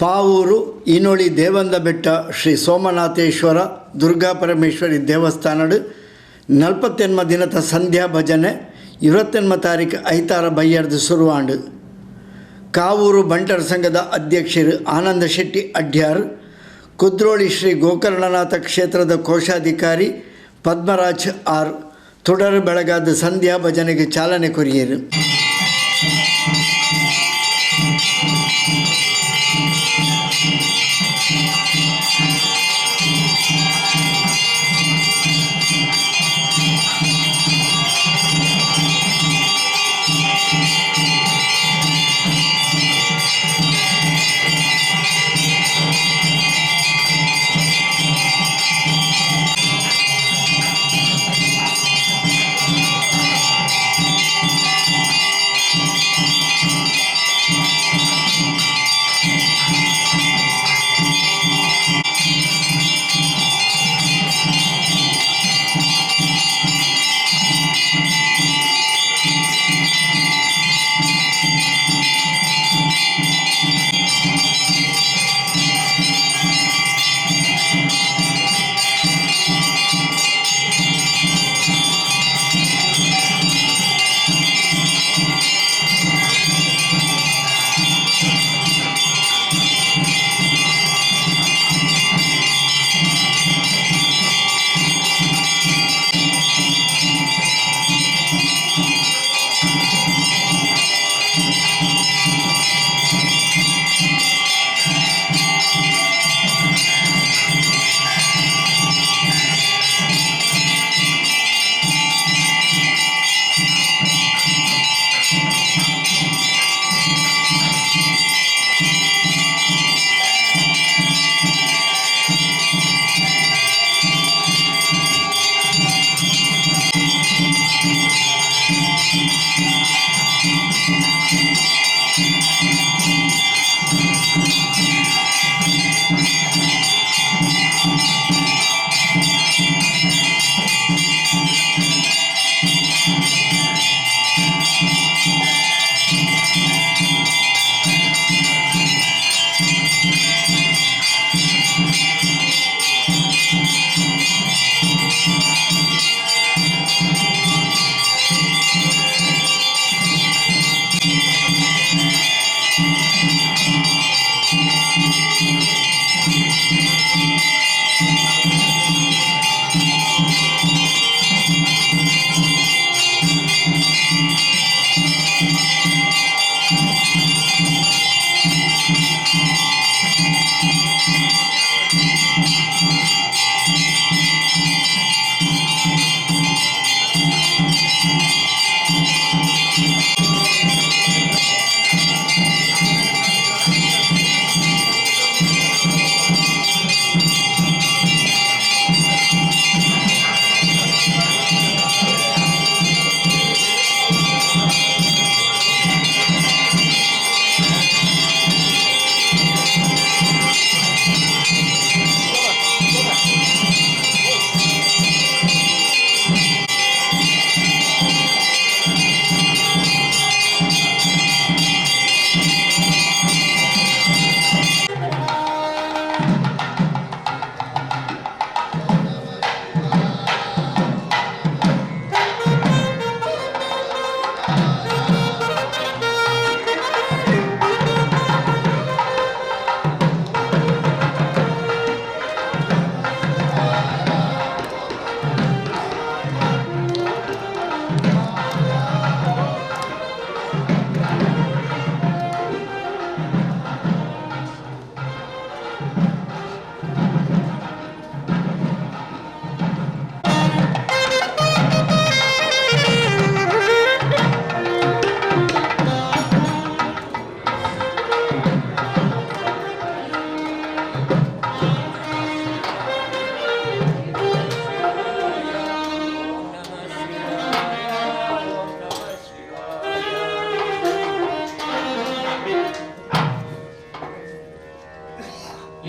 ಪಾವೂರು ಇನೊಳಿ ದೇವಂದ ಬೆಟ್ಟ ಶ್ರೀ ಸೋಮನಾಥೇಶ್ವರ ದುರ್ಗಾ ಪರಮೇಶ್ವರಿ ದೇವಸ್ಥಾನಡು 48 ದಿನದ ಸಂಧ್ಯಾ ಭಜನೆ 28 ತಾರೀಕು ಐತಾರ ಬಯ್ಯರ್ದು ಶುರುವಾಂಡು. ಕಾವೂರು ಬಂಟರ ಸಂಘದ ಅಧ್ಯಕ್ಷರು ಆನಂದ ಶೆಟ್ಟಿ ಅಡ್ಯಾರ್, ಕುದ್ರೋಳಿ ಶ್ರೀ ಗೋಕರ್ಣನಾಥ ಕ್ಷೇತ್ರದ ಕೋಶಾಧಿಕಾರಿ ಪದ್ಮರಾಜ್ ಆರ್ ತುಡರು ಬೆಳಗಾದ ಸಂಧ್ಯಾ ಭಜನೆಗೆ ಚಾಲನೆ ಕೊರಿಯರು.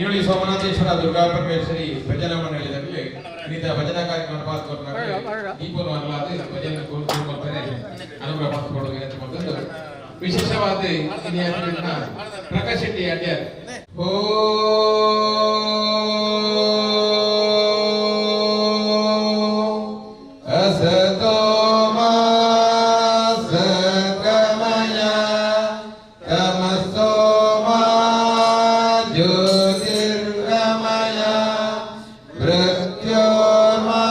ಈರುಳ್ಳಿ ಸೋಮನಾಥೇಶ್ವರ ದುರ್ಗಾ ಪರಮೇಶ್ವರಿ ಭಜನಾ ಮಂಡಳಿದಲ್ಲಿ ವಿವಿಧ ಭಜನಾ ಕಾರ್ಯಕ್ರಮ ಪಾಲ್ಗೊಂಡು ದೀಪವನ್ನು ಅನುವಾದ ಭಜನೆ ಕೊಡ್ತಾರೆ, ಅನುಗ್ರಹ ಪಾಲ್ಗೊಳ್ಳುವ ವಿನಂತಿ ಮಾಡ್ಕೊಂಡು. ವಿಶೇಷವಾದ ಪ್ರಕಾಶ್ ಶೆಟ್ಟಿ ಅಡ್ಯಾರ್. असतो मा सद्गमय तमसो मा ज्योतिर्गमय मृत्योर्मा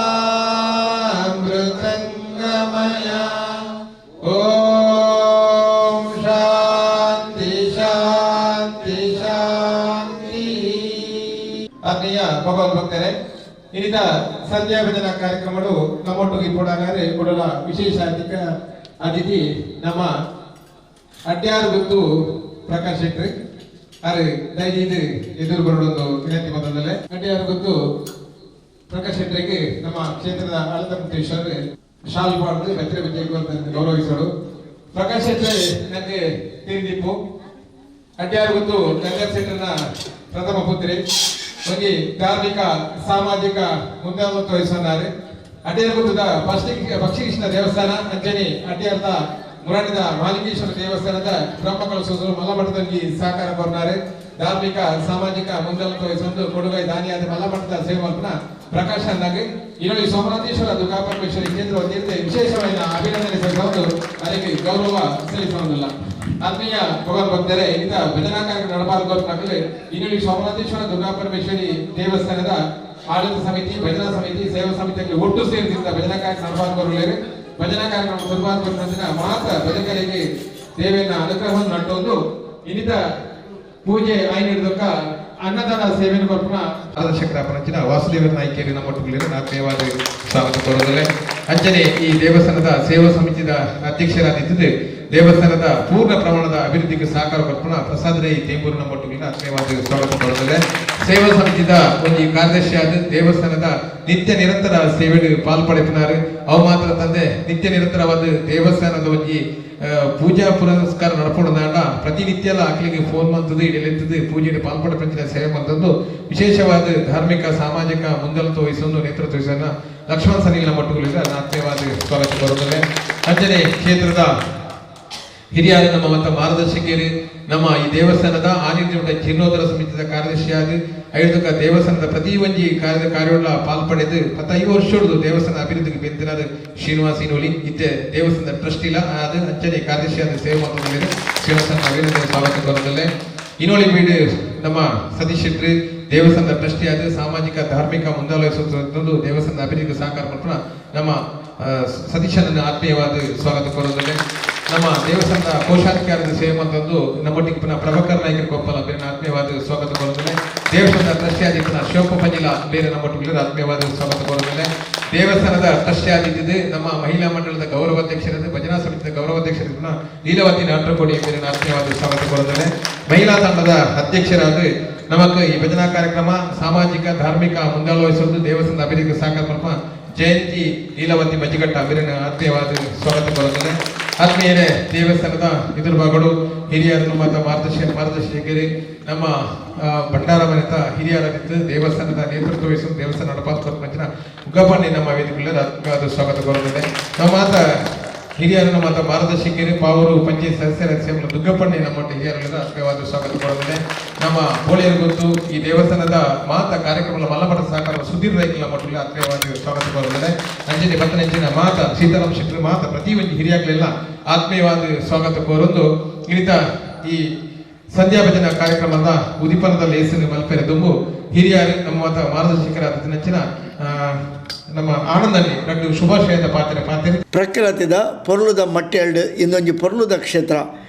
अमृतङ्गमय। ॐ शान्ति शान्ति शान्ति। ಆತ್ಮೀಯ ಭಗವದ್ ಭಕ್ತರೇ, ಇನ್ನಿತ ಸಂಧ್ಯಾ ಭಜನಾ ಕಾರ್ಯಕ್ರಮಗಳು ನಮ್ಮೊಟ್ಟಿಗೆ ಇಪ್ಪುಡಾಗಾರೆ ಕೊಡಲ ವಿಶೇಷ ಅತಿಥಿ ನಮ್ಮ ಅಡ್ಯಾರು ಗುತ್ತು ಪ್ರಕಾಶ್ ಶೆಟ್ಟಿ ಅರೆ ದಯದೀದು ಎದುರು ಬರಡೊಂದು ವಿನಂತಿ ಬಂದದಲ್ಲೇ. ಅಡ್ಯಾರು ಗುತ್ತು ಪ್ರಕಾಶ್ ಶೆಟ್ಟಿಗೆ ನಮ್ಮ ಕ್ಷೇತ್ರದ ಆಳತಮಂತೇಶ್ವರ ಶಾಲ್ ಪಾಡ್ದು ಬಚ್ಚಿರ ಬಚ್ಚೆ ಗೌರವಿಸೋಡು. ಪ್ರಕಾಶ್ ಶೆಟ್ಟಿ ನನಗೆ ತಿರುದೀಪು ಅಡ್ಯಾರು ಗುತ್ತು ಗಂಗಾಧರ್ ಶೆಟ್ಟರ್ನ ಪ್ರಥಮ ಪುತ್ರಿ, ಒಂಜಿ ಧಾರ್ಮಿಕ ಸಾಮಾಜಿಕ ಮುಂದಾಳತ್ವ ವಹಿಸಿದ್ದಾರೆ. ಅಡ್ಯಾರ್ ಗುತ್ತದ ಪಕ್ಷಿಕೃಷ್ಣ ದೇವಸ್ಥಾನ ಅಂಚನೆ ಅಡ್ಯಾರ್ದ ಮುರಾಣಿದ ಮಾಲಿಕೇಶ್ವರ ದೇವಸ್ಥಾನದ ಬ್ರಹ್ಮಕಲಶೋತ್ಸವ ಮಲ್ಲಮಠದಲ್ಲಿ ಸಹಕಾರ ಕೊರ್ನಾರೆ. ಧಾರ್ಮಿಕ ಸಾಮಾಜಿಕ ಮುಂದಾಳತ್ವ ವಹಿಸಿಕೊಂಡು ಕೊಡುಗೈ ದಾನಿಯಾದ ಮಲ್ಲಮಠದ ಸೇವೆ ಮಲ್ಪನ ಪ್ರಕಾಶ್ ಅನ್ನಾಗಿ ಈರೋಳಿ ಸೋಮನಾಥೇಶ್ವರ ದುರ್ಗಾಪರಮೇಶ್ವರಿ ಕೇಂದ್ರ ವತಿಯಿಂದ ವಿಶೇಷವಾದ ಅಭಿನಂದನೆ ಸಲ್ಲಿಸುವುದು, ಅದಕ್ಕೆ ಗೌರವ ಸಲ್ಲಿಸುವುದಿಲ್ಲ. ಆತ್ಮೀಯ ಭಗವದ್ ಭಕ್ತರೇ, ಇಂಥ ಭಜನಾ ಕಾರ್ಯಕ್ರಮ ನಡಪಾಲ್ಕೊಳ್ತಾಗಲೇ ಈರೋಳಿ ಸೋಮನಾಥೇಶ್ವರ ದುರ್ಗಾಪರಮೇಶ್ವರಿ ದೇವಸ್ಥಾನದ ಆಡಳಿತ ಸಮಿತಿ, ಭಜನಾ ಸಮಿತಿ, ಸೇವಾ ಸಮಿತಿಯಲ್ಲಿ ಒಟ್ಟು ಸೇರಿಸಿದ ಭಜನಾ ಕಾರ್ಯಕ್ರಮ ನಡಪಾಲ್ಕೊಳ್ಲೇವೆ. ಭಜನಾ ಕಾರ್ಯಕ್ರಮ ಸುರುವಾದ ಮಾತ್ರ ಭಜಕರಿಗೆ ದೇವಿಯನ್ನ ಅನುಗ್ರಹವನ್ನು ನಟ್ಟೊಂದು ಇನ್ನಿತ ಪೂಜೆ ಆಯ್ನಿಡ್ದಕ್ಕ ಅನ್ನದಾನ ಸೇವೆಯನ್ನು ಕೊರ್ಪುನ ಆದರ್ಶಕರ ಪರಂಚಿನ ವಾಸುದೇವ ನಾಯ್ಕೇರಿ ನಮ್ಮೊಟ್ಟುಗಳಿರು ಆತ್ಮೀಯವಾದ ಸ್ವಾಗತ ಕೋರುವುದಿಲ್ಲ. ಅಂಚನೆ ಈ ದೇವಸ್ಥಾನದ ಸೇವಾ ಸಮಿತಿಯ ಅಧ್ಯಕ್ಷರಾದಿದ್ದು ದೇವಸ್ಥಾನದ ಪೂರ್ಣ ಪ್ರಮಾಣದ ಅಭಿವೃದ್ಧಿಗೆ ಸಹಕಾರ ಕೊರ್ಪುನ ಪ್ರಸಾದ್ ರೈ ತೇಂಬೂರು ನಮ್ಮೊಟ್ಟುಗಳಿನ ಆತ್ಮೀಯವಾದ ಸ್ವಾಗತ ಕೋರುವುದಿಲ್ಲ. ಸೇವಾ ಸಮಿತಿದ ಒಂಜಿ ಕಾರ್ಯದರ್ಶಿಯಾದ ದೇವಸ್ಥಾನದ ನಿತ್ಯ ನಿರಂತರ ಸೇವೆಡು ಪಾಲ್ಪಡೆಪಿನಾರು. ಅವು ಮಾತ್ರ ತಂದೆ ನಿತ್ಯ ನಿರಂತರವಾದ ದೇವಸ್ಥಾನದ ಒಂಜಿ ಪೂಜಾ ಪುರಸ್ಕಾರ ನಡಪೊಡುನಾಂಡ ಪ್ರತಿನಿತ್ಯಲ ಅಕ್ಲಿಗೆ ಫೋನ್ ಮಂತದ್ದು ಇಡಲೆತ್ತದು ಪೂಜೆಗೆ ಪಾಲ್ಪಡೆ ಸೇವೆ ಮಂತದ್ದು ವಿಶೇಷವಾದ ಧಾರ್ಮಿಕ ಸಾಮಾಜಿಕ ಮುಂದಾಳತ್ವ ವಹಿಸೊಂದು ನೇತೃತ್ವ ವಹಿಸೋಣ ಲಕ್ಷ್ಮಣ ಸನಿಲ್ ಮಟ್ಟುಗಳಿಂದ ಆತ್ಮೀಯವಾದ ಸ್ವಾಗತ ಕೋರುತ್ತೇನೆ. ಅಂಜನೆ ಕ್ಷೇತ್ರದ ಹಿರಿಯರು ನಮ್ಮ ಮತ್ತು ಮಾರ್ಗದರ್ಶಕರು ನಮ್ಮ ಈ ದೇವಸ್ಥಾನದ ಆನಿರ್ಜ ಜೀರ್ಣೋದ್ಧಾರ ಸಮಿತಿಯ ಕಾರ್ಯದರ್ಶಿಯಾದ ಐದಕ್ಕ ದೇವಸ್ಥಾನದ ಪ್ರತಿ ಒಂಜಿ ಕಾರ್ಯಗಳ ಪಾಲ್ಪಡೆದು 15 ವರ್ಷದ್ದು ದೇವಸ್ಥಾನ ಅಭಿವೃದ್ಧಿಗೆ ಬೆಂತಿನಾದ ಶ್ರೀನಿವಾಸ ಇನೋಲಿ ಇತ್ತೆ ದೇವಸ್ಥಾನದ ಟ್ರಸ್ಟ್ ಇಲ್ಲ ಅದು ಅಂಚನೆ ಕಾರ್ಯದರ್ಶಿಯಾದ ಸೇವೆ ಮಾತನಾಡಿದ ಶ್ರೀನಿವಾಸನ ಅಭಿನಂದನೆ ಸ್ವಾಗತ ಕೋರದಲ್ಲೇ. ಇನ್ನೊಳಿ ಬೀಡು ನಮ್ಮ ಸತೀಶ್ ಶೆಟ್ಟಿ ದೇವಸ್ಥಾನದ ಟ್ರಸ್ಟಿಯಾದ ಸಾಮಾಜಿಕ ಧಾರ್ಮಿಕ ಮುಂದಾಲೋಚಿಸುವಂಥದ್ದು ದೇವಸ್ಥಾನದ ಅಭಿವೃದ್ಧಿಗೆ ಸಹಕಾರ ಮಲ್ಪುನ ನಮ್ಮ ಸತೀಶನನ್ನು ಆತ್ಮೀಯವಾದ ಸ್ವಾಗತ ಕೋರದಲ್ಲೇ. ನಮ್ಮ ದೇವಸ್ಥಾನದ ಕೋಶಾಧಿಕಾರದ ಸೇವೆ ಮಂತಂದು ನಮ್ಮೊಟ್ಟಿಗೆ ಪುನಃ ಪ್ರಭಾಕರ್ ನಾಯಕರ ಕೊಪ್ಪಲ ಬೇರೆ ಆತ್ಮೀಯವಾದ ಸ್ವಾಗತ ಕೋರುತ್ತೇನೆ. ದೇವಸ್ಥಾನದ ಟ್ರಸ್ಟಿಯಾದ ಪುನಃ ಶಿವಪ್ಪ ಪಂಜಿಲ ಬೇರೆ ನಮ್ಮೊಟ್ಟಿಗೆ ಆತ್ಮೀಯವಾದ ಸ್ವಾಗತ ಕೋರುತ್ತೇನೆ. ದೇವಸ್ಥಾನದ ಟ್ರಸ್ಟಿಯಾದಿದ್ದು ನಮ್ಮ ಮಹಿಳಾ ಮಂಡಳದ ಗೌರವಾಧ್ಯಕ್ಷರಾದ ಭಜನಾ ಸಮಿತಿಯ ಗೌರವಾಧ್ಯಕ್ಷರ ಪುನಃ ಲೀಲಾವತಿ ನಾಟ್ರಕೋಡಿ ಬೇರೆ ಆತ್ಮೀಯವಾದ ಸ್ವಾಗತ ಕೋರುತ್ತೇನೆ. ಮಹಿಳಾ ತಂಡದ ಅಧ್ಯಕ್ಷರಾದ ನಮಕ್ ಈ ಭಜನಾ ಕಾರ್ಯಕ್ರಮ ಸಾಮಾಜಿಕ ಧಾರ್ಮಿಕ ಮುಂದಾಳವಹಿಸುವುದು ದೇವಸ್ಥಾನದ ಅಭಿವೃದ್ಧಿಗೆ ಸಹಕಾರ ಮಲ್ಪ ಜಯಂತಿ ಲೀಲಾವತಿ ಮಜ್ಜಿಗಟ್ಟ ಬೇರೆ ಆತ್ಮೀಯವಾದ ಸ್ವಾಗತ ಕೋರುತ್ತೇನೆ. ಆತ್ಮೀಯರೇ, ದೇವಸ್ಥಾನದ ಎದುರುಭಾಗಗಳು ಹಿರಿಯರನ್ನು ಮತ್ತು ಮಾರ್ಗದರ್ಶಕರು ನಮ್ಮ ಭಂಡಾರ ಮನೆತ ಹಿರಿಯರಾಗಿದ್ದು ದೇವಸ್ಥಾನದ ನೇತೃತ್ವ ವಹಿಸುವ ದೇವಸ್ಥಾನ ನಡಪಾತ ಉಗ್ಗಪ್ಪಣ್ಣಿ ನಮ್ಮ ವೇದಿಕೆಗಳಲ್ಲಿ ಆತ್ಮೀಯವಾದ ಸ್ವಾಗತ ಕೋರುತ್ತೇನೆ. ನಮ್ಮ ಮಾತ ಹಿರಿಯರನ್ನು ಮತ್ತು ಮಾರ್ಗದರ್ಶಕರು ಪಾವೂರು ಪಂಚಾಯತ್ ಸದಸ್ಯರ ಸೇವಲು ದುಗ್ಗಪ್ಪಣ್ಣಿ ನಮ್ಮ ಹಿರಿಯರಲ್ಲಿ ಆತ್ಮೀಯವಾದ ಸ್ವಾಗತ ಕೋರುತ್ತೇನೆ. ನಮ್ಮ ಬೋಳಿಯರು ಗೊತ್ತು ಈ ದೇವಸ್ಥಾನದ ಮಾತ ಕಾರ್ಯಕ್ರಮದ ಮಲ್ಲಮಠ ಸಹಕಾರ ಸುಧೀರ್ ರೈಕಲ ಮಟ್ಟಲ್ಲಿ ಆತ್ಮೀಯವಾಗಿ ಸ್ವಾಗತ ಕೋರುತ್ತೇನೆ. ಅಂಜನೆ ಬತ್ತನಂಚಿನ ಮಾತ ಸೀತಾರಾಮ್ ಶೆಟ್ಟರು ಮಾತ ಪ್ರತಿ ಒಂದು ಹಿರಿಯಾಗಲೆಲ್ಲ ಆತ್ಮೀಯವಾದ ಸ್ವಾಗತ ಕೋರೊಂದು ಇನ್ನಿತ ಈ ಸಂಧ್ಯಾ ಭಜನಾ ಕಾರ್ಯಕ್ರಮದ ಉದಿಪನದ ಲೇಸನ್ನು ಮಲ್ಪೆರೆ ದುಂಬು ಹಿರಿಯರು ನಮ್ಮ ಮಾತ ಮಾರ್ಗದರ್ಶಕರಾದ ನಂಚಿನ ನಮ್ಮ ಆನಂದಲ್ಲಿ ರಡ್ಡು ಶುಭಾಶಯದ ಪಾತ್ರೆ ಪಾತ್ರೆ ಪ್ರಕೃತಿದ ಪೊರ್ಲುದ ಮಟ್ಟೆಲ್ಡು ಇಂದೊಂಜಿ ಪೊರ್ಲುದ ಕ್ಷೇತ್ರ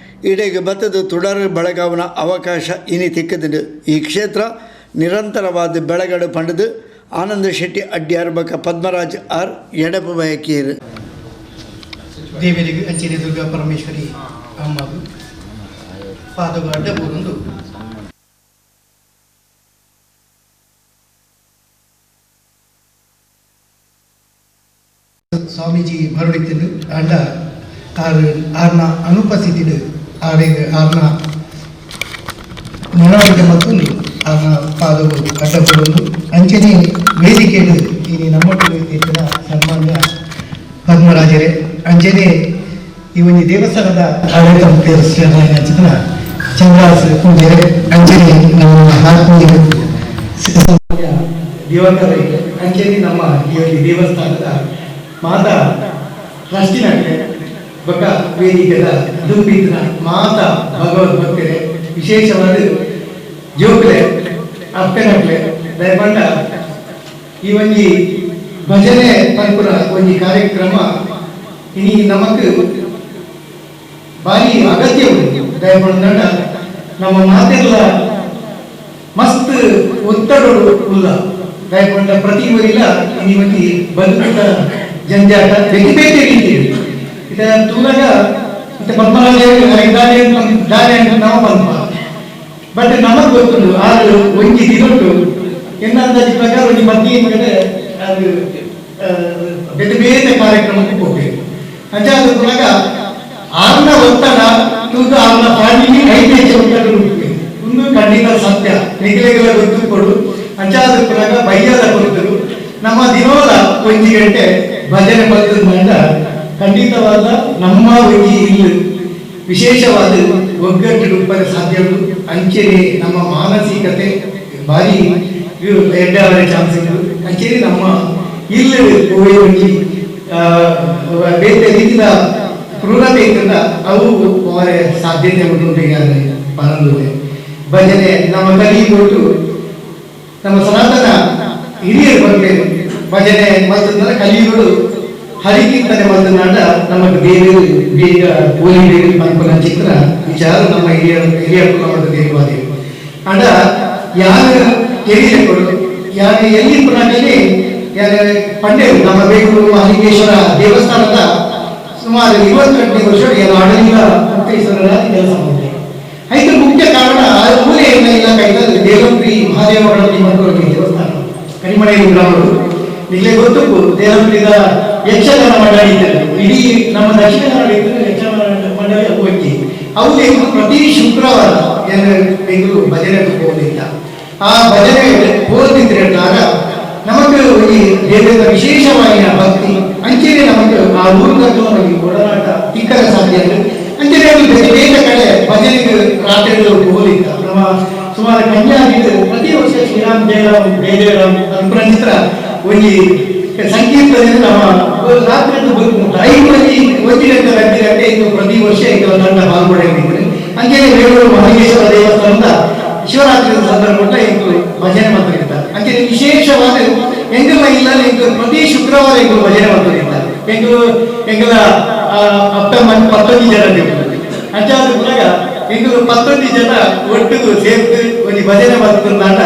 ಇಡೆಗೆ ಬತ್ತದ ತುಡರ್ ಬೆಳಗಾವನ ಅವಕಾಶ ಇನಿ ತಿಕ್ಕದುಂಡು. ಈ ಕ್ಷೇತ್ರ ನಿರಂತರವಾದ ಬೆಳಗಡು ಪಂಡದು ಆನಂದ ಶೆಟ್ಟಿ ಅಡ್ಯಾರ್ ಬಕ ಪದ್ಮರಾಜ್ ಆರ್ ಎಡಪು ಬಯಕೀರ್. ದೇವರಿಗೆ ಅಂಚಿನ ದುರ್ಗಾ ಪರಮೇಶ್ವರಿ ಅಮ್ಮದು ಪಾದಗ ಅಡ್ಡಬೂರೊಂದು ಸ್ವಾಮೀಜಿ ಬರುಡಿತ್ತಿದ್ದು ಅಂಡ ಆರು ಆರ್ನ ಅನುಪಸ್ಥಿತಿಡು ಆರಿಗೆ ಆರ್ನ ನಡವಳಿಕೆ ಮತ್ತೊಂದು ಆರ್ನ ಪಾದವು ಅಡ್ಡಬೂರೊಂದು ಅಂಚನೆ ವೇದಿಕೆಡು ಇನಿ ನಮ್ಮೊಟ್ಟಿಗೆ ಇತ್ತಿನ ಸನ್ಮಾನ್ಯ ಪದ್ಮರಾಜರೇ, ಅಂಚನೆ ಈ ಒಂದು ದೇವಸ್ಥಾನದ ಆಡಳಿತ ಮುಖ್ಯಸ್ಥರಾದ ಚಂದ್ರಾಸ್ ಪೂಜಾರಿ ಅಂಜಲಿ ನಮ್ಮ ಆತ್ಮೀಯ ದಿವಾಕರ ಅಂಚೆನೆ ನಮ್ಮ ಈ ಒಂದು ದೇವಸ್ಥಾನದ ಮಾತಾ ಟ್ರಸ್ಟಿನಕ್ಕೆ ಬೊಕ್ಕ ವೇದಿಕೆದ ದುಂಬಿತ್ತಿನ ಮಾತಾ ಭಗವದ್ ಭಕ್ತರೆ ವಿಶೇಷವಾದ ಜೋಕ್ಲೆ ಅಪ್ಪನಕ್ಲೆ ದಯಪಂಡ ಈ ಒಂಜಿ ಭಜನೆ ಪನ್ಪುನ ಒಂಜಿ ಕಾರ್ಯಕ್ರಮ ಇನಿ ನಮಕ್ ಬಾರಿ ಅಗತ್ಯ ಉಂಟು. ದಯಪಂಡ ನಮ್ಮ ಮಾತೆಲ್ಲ ಮಸ್ತ್ ಒತ್ತಡೋಡು ಉಲ್ಲ. ದಯಪಂಡ ಪ್ರತಿ ಊರಿಲ ಇನಿ ಒಂಜಿ ಬದುಕುದ ಜಂಜಾಟ ಬೇತೆ ಬೇತೆ ರೀತಿ ಇತ ತೂನಗ ಇತ್ತ ಪದ್ಮರಾಜ ದಾನೆ ದಾನೆ ನಾವು ಪನ್ಪ ಬಟ್ ನಮಗ್ ಗೊತ್ತುಂಡು ಆರು ಒಂಜಿ ದಿನೊಟ್ಟು ಎನ್ನ ಅಂದಾಜಿ ಪ್ರಕಾರ ಒಂಜಿ ಮಧ್ಯ ಕಡೆ ಅದು ಬೇತೆ ಬೇತೆ ಕಾರ್ಯಕ್ರಮಕ್ಕೆ ಹೋಗ್ಬೇಕು. ಅಂಚಾದ ಪುನಗ ಆರ್ನ ಒತ್ತಡ ತೂದು ಆರ್ನ ಫ್ಯಾಮಿಲಿ ಐದು ಒತ್ತಡ ಉಂಟು ಒಂದು ಖಂಡಿತ ಸತ್ಯ ನಿಗಲೆಗಳ ಗೊತ್ತು ಕೊಡು. ಅಂಚಾದ ಪುನಗ ಬಯ್ಯದ ಕೊಡ್ತರು ನಮ್ಮ ದಿನೋಲ ಒಂಜಿ ಗಂಟೆ ಭಜನೆ ಬಂದ ಖಂಡಿತವಾದ ನಮ್ಮ ಒಂಜಿ ಇಲ್ಲಿ ವಿಶೇಷವಾದ ಒಗ್ಗಟ್ಟು ರೂಪದ ಸಾಧ್ಯ ಉಂಟು. ಅಂಚೆನೆ ನಮ್ಮ ಮಾನಸಿಕತೆ ಭಾರಿ ಎಡ್ಡಾವರ ಚಾನ್ಸ್ ಉಂಟು. ಅಂಚೆನೆ ನಮ್ಮ ಇಲ್ಲಿ ಒಂಜಿ ಬೇತೆ ರೀತಿಯ ಕ್ರೂರತೆ ಇತ್ತಂದ ಅವು ಅವರ ಸಾಧ್ಯತೆ ಉಂಟು. ಪರಂದುದೆ ಭಜನೆ ನಮ್ಮ ಕಲಿ ಕೊಟ್ಟು ನಮ್ಮ ಸನಾತನ ಹಿರಿಯರು ಬಂದೇನು ಭಜನೆ ಮತ್ತಂದ್ರೆ ಕಲಿಯುಗಳು ಹರಿಕೀರ್ತನೆ ಮತ್ತನಾಟ ನಮಗೆ ದೇವರು ಬೇಗ ಓಲಿ ಬೇಗ ಪನ್ಪುನ ಚಿತ್ರ ವಿಚಾರ ನಮ್ಮ ಹಿರಿಯರು ಹಿರಿಯರು ನಮಗೆ ದೇವಾದೇವು ಅಂಡ ಯಾರು ತಿಳಿಯಕೊಡು ಯಾರು ಎಲ್ಲಿ ಪುನಾಟಲ್ಲಿ ಯಾರು ಪಂಡೇರು ನಮ್ಮ ಬೇಗೂರು ಹರಿಕೇಶ್ವರ ದೇವಸ್ಥಾನದ ಸುಮಾರು 28 ವರ್ಷ ಏನು ಆಡಳಿತ ಮುಕ್ತೇಶ್ವರರ ಕೆಲಸ ಮಾಡಿದೆ. ಐದು ಮುಖ್ಯ ಕಾರಣ ಮೂಲೆ ಇಲ್ಲ ಕೈದಲ್ಲಿ ದೇವಂತ್ರಿ ಮಹಾದೇವ ಗಣಪತಿ ಮಂದಿರ ದೇವಸ್ಥಾನ ಕರಿಮಣೆ ಗ್ರಾಮಗಳು ನಿಮಗೆ ಗೊತ್ತು. ದೇವಂತ್ರಿದ ಯಕ್ಷಗಾನ ಮಂಡಳಿ ಇದ್ದಾರೆ ಇಡೀ ನಮ್ಮ ದಕ್ಷಿಣ ಕನ್ನಡ ಇದ್ದರೆ ಯಕ್ಷಗಾನ ಮಂಡಳಿ ಹೋಗಿ ಅವು ಪ್ರತಿ ಶುಕ್ರವಾರ ಏನು ಬೆಂಗಳೂರು ಭಜನೆ ಹೋಗಲಿಲ್ಲ. ಆ ಭಜನೆ ಹೋದಿದ್ರೆ ನಮಗೆ ಈ ದೇವರ ವಿಶೇಷವಾಗಿ ಭಕ್ತಿ ಅಂಚೆನೆ ನಮಗೆ ಆ ಊರಿನಲ್ಲೂ ನಮಗೆ ಒಡನಾಟ ತಿಕ್ಕರ ಸಾಧ್ಯ. ಅಂಚೆನೆ ಬೇರೆ ಬೇರೆ ಕಡೆ ಭಜನೆಗೆ ರಾತ್ರಿಗಳು ಹೋಗಲಿಲ್ಲ. ನಮ್ಮ ಸುಮಾರು ಕನ್ಯಾಗಿದ್ದು ಪ್ರತಿ ವರ್ಷ ಶ್ರೀರಾಮ್ ಜಯರಾಮ್ ಜಯ ಜಯರಾಮ್ ಅನುಪ್ರಂಚಿತ್ರ ಒಂಜಿ ಸಂಕೀರ್ತನೆ ನಮ್ಮ ರಾತ್ರಿ 5 ಮಂದಿ 1 ಗಂಟೆ 2 ಗಂಟೆ ಇದು ಪ್ರತಿ ವರ್ಷ ಈಗ ತಂಡ ಪಾಲ್ಗೊಂಡಿದ್ದಾರೆ. ಅಂಚೆನೆ ಬೇಲೂರು ಮಹದೇಶ್ವರ ದೇವಸ್ಥಾನದ ಶಿವರಾತ್ರಿ ಸಂದರ್ಭ ಎಂಕು ಭಜನೆ ಮಾಡ್ತಿರ್ತಾರೆ. ಅಂಚೆನೆ ವಿಶೇಷವಾದ ಎಂಗಲ ಇಲ್ಲ ಎಂಕು ಪ್ರತಿ ಶುಕ್ರವಾರ ಎಂಕು ಭಜನೆ ಮಾಡ್ತಿರ್ತಾರೆ. ಎಂಕು ಎಂಗಲ ಅಪ್ಪ ಅಮ್ಮ 19 ಜನ ಅಂಚಾದ ಪುನಗ ಎಂಕುಲು 19 ಜನ ಒಟ್ಟಿಗೆ ಸೇರ್ತು ಒಂಜಿ ಭಜನೆ ಮಾಡ್ತಿರ್ತಾಂಡ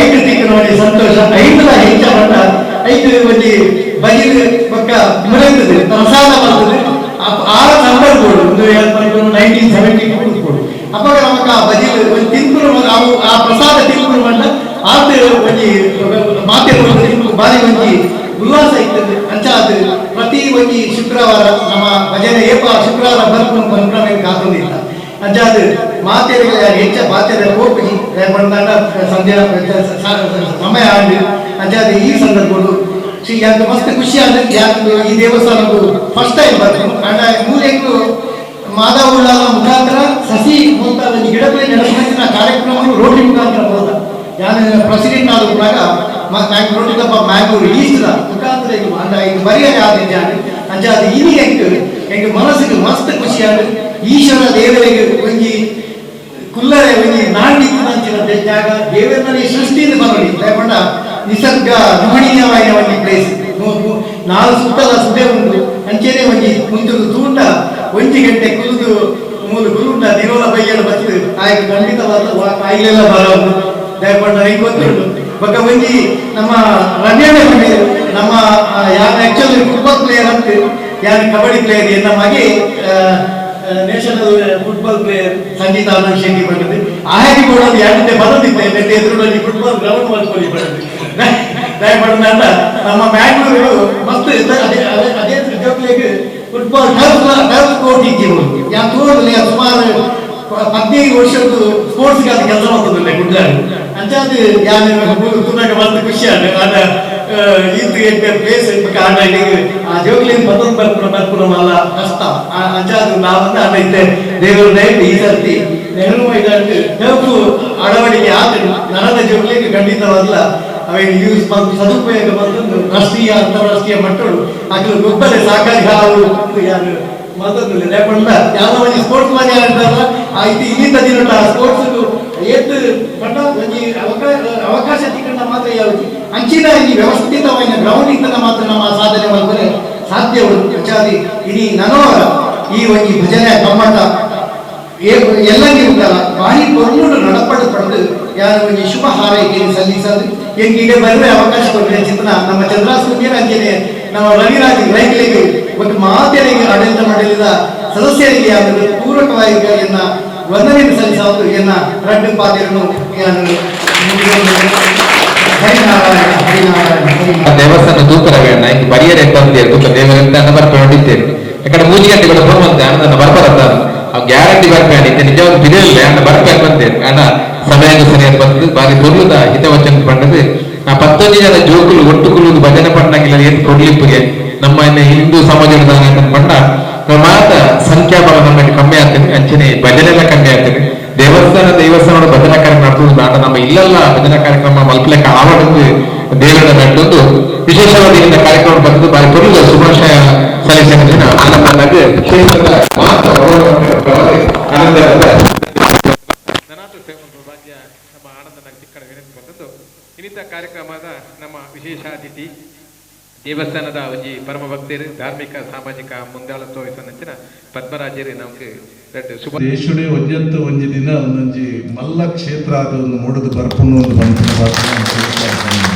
ಐದು ತಿಕ್ಕನ ಒಂಜಿ ಸಂತೋಷ ಐದುಲ ಹೆಚ್ಚ ಮಂಡ ಐದು ಒಂಜಿ ಭಜನೆ ಪಕ್ಕ ಮುರಿತದೆ ಪ್ರಸಾದ ಬರ್ತದೆ. ಆ ಸಂದರ್ಭಗಳು ಒಂದು 1972 ಕೊಡು ಅಪ್ಪಾಗ ನಮಕ ಆ ಭಜನೆ ಒಂದು ತಿನ್ಕುರು ಆ ಪ್ರಸಾದ ತಿನ್ಕುರು ಮಂಡ ಆತ ಒಂಜಿ ಮಾತೆ ಬಾರಿ ಒಂಜಿ ಉಲ್ಲಾಸ ಇರ್ತದೆ. ಅಂಚಾದ ಪ್ರತಿ ಒಂಜಿ ಶುಕ್ರವಾರ ನಮ್ಮ ಭಜನೆ ಏಪ ಶುಕ್ರವಾರ ಬರ್ಕೊಂಡು ಬಂದ್ರೆ ಕಾತೊಂದಿಲ್ಲ. ಅಂಚಾದ ಮಾತೆಗೆ ಹೆಚ್ಚ ಮಾತೆರ ಹೋಗಿ ಬಂದಾಗ ಸಂಧ್ಯಾ ಸಮಯ ಆಗಿ ಅಂಚಾದ ಈ ಸಂದರ್ಭಗಳು ಶ್ರೀ ಯಾಕೆ ಮಸ್ತ್ ಖುಷಿ ಆದ ಯಾಕೆ ಈ ದೇವಸ್ಥಾನಕ್ಕೂ ಫಸ್ಟ್ ಟೈಮ್ ಬರ್ತು. ಅಂಡ ಮೂಲೆಗೂ ಮಾಧವುಳ್ಳ ಮುಖಾಂತರ ಸಸಿ ಮುಂತಾದ ಗಿಡಗಳ ನೆಡಪಿನ ಕಾರ್ಯಕ್ರಮಗಳು ರೋಟಿ ಮುಖಾಂತರ ಹೋದ ಯಾರು ಪ್ರೆಸಿಡೆಂಟ್ ಆದ ಕೂಡ ರೋಟಿ ದಪ್ಪ ಮ್ಯಾಂಗ್ಳೂರು ಈಸ್ಟ್ ಮುಖಾಂತರ ಇದು ಅಂಡ ಇದು ಬರಿಯ ಆದ ಅಂಚಾದ ಇನಿ ಎಂಕ್ ಎಂಕ್ ಮನಸ್ಸಿಗೆ ಮಸ್ತ್ ಖುಷಿಯಾದ ಈಶ್ವರ ದೇವರಿಗೆ ಒಂಜಿ ಕುಲ್ಲರೆ ಒಂಜಿ ನಾಂಡಿತ್ತಿನ ಜಾಗ ದೇವರಲ್ಲಿ ಸೃಷ್ಟಿಯಿಂದ ಬರಲಿ ದಯಪಂಡ ನಿಸರ್ಗ ರಮಣೀಯವಾದ ಒಂಜಿ ಪ್ಲೇಸ್ ನಾಲ್ ಸುತ್ತಲ ಸುದೆ ಉಂಟು. ಅಂಚೆನೆ ಒಂಜಿ ಮುಂದೆ ತೂಂಡ ಒಂಜಿ ಗಂಟೆ ಕುಲಿದು ಮೂಲು ಕುಲುಂಡ ದಿನೋಲ ಬಯ್ಯಡ ಬತ್ತು ಆಯ್ತು ಖಂಡಿತವಾದ ಕಾಯಿಲೆಲ್ಲ ಬರೋದು ದಯಪಂಡ ಹೆಂಗೆ ಗೊತ್ತುಂಟು. ಬೊಕ್ಕ ಒಂಜಿ ನಮ್ಮ ರಮ್ಯಾನೆ ನಮ್ಮ ಯಾರು actually football player ಅಂತ ಯಾರು ಕಬಡ್ಡಿ ಪ್ಲೇಯರ್ ಎನ್ನಮಾಗಿ national football player Sangeetha Anand Shetty ಬಂದಿದೆ. ಆಹಾರಿ ಕೊಡೋದು ಯಾರಿಂದ ಬರೋದಿಲ್ಲ ಎದುರುಗಳಲ್ಲಿ ಫುಟ್ಬಾಲ್ ಗ್ರೌಂಡ್ ಮಾಡ್ಕೊಳ್ಳಿ ಬರೋದು ದಯಮಾಡಿ ನಮ್ಮ ಮ್ಯಾಂಗ್ಳೂರು ಮಸ್ತ್ ಅದೇ ಅದೇ ಅದೇ ಜೋಕ್ಲೆಗ್ football turf court ಇದ್ದೀವಿ. ಯಾಕೆ ತೋರಲ್ಲ ಸುಮಾರು 15 ವರ್ಷದ್ದು ಸ್ಪೋರ್ಟ್ಸ್ಗಾದ ಕೆಲಸ ಮಾಡ್ತದಲ್ಲ ಗುಡ್ಲಾಡು. ಅಂಚಾದ ಯಾನ್ ತೂನಗ ಮಸ್ತ್ ಖುಷಿ ಆಂಡ್ ಆಂಡ ಈತ್ ಎಡ್ಡೆ ಪ್ಲೇಸ್ ಆಂಡ ಆ ಜೋಕ್ಲೆನ್ ಪತೊಂದು ಬರ್ಪುನ ಬರ್ಪುನ ಮಲ್ಲ ಕಷ್ಟ ಅಂಚಾದ ನಾವಂದ ಆಂಡ ಇತ್ತೆ ದೇವರು ದಯವಿಟ್ಟು ಈ ಸರ್ತಿ ನೆಹರು ಮೈದಾನಡ್ ಟರ್ಫ್ ಅಳವಡಿಕೆ ಆತುಂಡು ನನದ ಜೋಕ್ಲೆಗ್ ಖಂಡಿತವಾದ್ಲ ಅವೆನ್ ಯೂಸ್ ಮಲ್ತ್ ಸದುಪಯೋಗ ಮಲ್ತೊಂದು ರಾಷ್ಟ್ರೀಯ ಅಂತಾರಾಷ್ಟ್ರೀಯ ಮಟ್ಟೊಡು ಅಕುಲು ಗೊಬ್ಬರೆ ಸಾಕಾಗಿ ಹಾವು ಯಾನ್ ಮಲ್ತೊಂದುಲ್ಲೆ ದಾಯೆ ಪಂಡ ಯಾವ್ದ ಒಂಜಿ ಸ್ಪೋರ್ಟ್ಸ್ ಮನ್ ಯಾನ್ ಇತ್ತೆ ಇನ್ನಿತ ದಿನಟ ಸ್ಪೋರ್ಟ್ಸ್ ಏತ್ ಪಂಡ ಒಂಜಿ ಅವಕಾಶ ತಿಕ್ಕಂಡ ಮಾತ್ರ ಯಾವ್ದು ಅಂಚಿನ ಈ ವ್ಯವಸ್ಥಿತವಾಯಿನ ಗ್ರೌಂಡ್ ಇತ್ತನ ಮಾತ್ರ ನಮ್ಮ ಸಾಧನೆ ಮಲ್ಪರೆ ಸಾಧ್ಯ ಉಂಡು ಅಂಚಾದ್ ಇಡೀ ನನೋವರ ಈ ಒಂಜಿ ಭಜನೆ ಕಮ್ಮಟ ಎಲ್ಲಂಗಿ ಉಂಟಲ್ಲ ಭಾರಿ ಪೊರ್ಲುಡು ನಡಪಡು ಪಡೆದು ಯಾರು ಒಂಜಿ ಶುಭ ಹಾರೈಕೆ ಸಲ್ಲಿಸದು ಎಂಕ್ ಇಡೆ ಬರುವೆ ಅವಕಾಶ ಕೊಟ್ಟಿನ ಚಿಂತನ ನಮ್ಮ ಚಂದ್ರಾಸ್ವಾಮಿಯರ ಅಂಚನೆ ನಮ್ಮ ರವಿರಾಜ್ ರೈತರಿಗೆ ಒಂದು ಮಾತೆರಿಗೆ ಆಡಳಿತ ಮಂಡಳಿದ ಸದಸ್ಯರಿಗೆ ಯಾರು ಪೂರಕವಾಗಿ ಎನ್ನ ವಂದನೆಯನ್ನು ಸಲ್ಲಿಸೋದು ಎನ್ನ ರಡ್ಡು ಪಾದಿರನ್ನು ಯಾರು ಹರಿನಾರಾಯಣ ಹರಿನಾರಾಯಣ ಹರಿನಾರಾಯಣ. ದೇವಸ್ಥಾನ ತೂಕರವೇಣ ಇಂಕ್ ಬರಿಯರೆ ಬಂದೇರು ತೂಕ ದೇವರಂತ ಅನ್ನ ಬರ್ಕೊಂಡಿದ್ದೇನೆ ಯಾಕಂದ್ರೆ 3 ಗಂಟೆ ಕೂಡ ಫೋನ್ ಬಂದೆ ಅಣ್ಣ ನನ್ನ ಬರ್ಬರತ್ತ ಆ ಗ್ಯಾರಂಟಿ ಬರ್ಪೇಣ ಇತ್ತೆ ನಿಜವಾದ ಬಿರಿಯಲ್ಲ ಅಣ್ಣ ಬರ್ಪೇಣ ಬಂದೇನು ಅಣ್ಣ ಸಮಯ ಸರಿಯಾದ ಬಂದದ್ದು ಬಾರಿ ಪೊರ್ಲುದ ಹಿತವಚನ ಪಂಡದು ಆ 19 ಜನ ಜೋಕುಲು ಒಟ್ಟುಕುಲು ಭಜನೆ ಪಂಡಾಗಿಲ್ಲ ಏನ್ ಕೊಡ್ಲಿಪ್ಪುಗೆ ನಮ್ಮ ಹಿಂದೂ ಸಮಾಜದ ಪಂಡ ಮಾತ ಸಂಖ್ಯಾಬಲ ನಮ್ಮ ಕಮ್ಮಿ ಆಗ್ತದೆ ಅಂಚನೆ ಭಜನೆ ಎಲ್ಲ ಕಮ್ಮಿ ಆಗ್ತದೆ. ದೇವಸ್ಥಾನ ದೇವಸ್ಥಾನ ಭಜನಾ ಕಾರ್ಯಕ್ರಮ ನಡೆಸುವುದು ಆಟ ನಮ್ಮ ಇಲ್ಲೆಲ್ಲ ಭಜನಾ ಕಾರ್ಯಕ್ರಮ ಮಲ್ಪಲೆಕ್ಕ ಆವಡೊಂದು ದೇವರ ನಟ್ಟೊಂದು ವಿಶೇಷವಾಗಿ ಇಂಥ ಕಾರ್ಯಕ್ರಮ ಬಂದದ್ದು ಬಾರಿ ಪೊರ್ಲುದ ಶುಭಾಶಯ ಸಲ್ಲಿಸಿದ ದಿನ ಆನಂದನಾಗ ಕ್ಷೇತ್ರದ ಮಾತ ಆನಂದದ ಭಾಗ್ಯ ನಮ್ಮ ಆನಂದನಾಗ ಚಿಕ್ಕಡ ವಿನಂತಿ ಬಂದದ್ದು. ಇನ್ನಿತ ಕಾರ್ಯಕ್ರಮದ ನಮ್ಮ ವಿಶೇಷ ಅತಿಥಿ ದೇವಸ್ಥಾನದ ಒಂಜಿ ಪರಮ ಭಕ್ತರು ಧಾರ್ಮಿಕ ಸಾಮಾಜಿಕ ಮುಂದಾಳತ್ವ ವಹಿಸುವ ಪದ್ಮರಾಜರು ನಮಗೆ ಶುಭ ದೇಶುಡೆ ಒಂಜತ್ತು ಒಂಜಿ ದಿನ ಒಂದೊಂಜಿ ಮಲ್ಲ ಕ್ಷೇತ್ರ ಆದ ಒಂದು ಮೂಡದು ಬರ್ಪುನು ಒಂದು ಬಂತು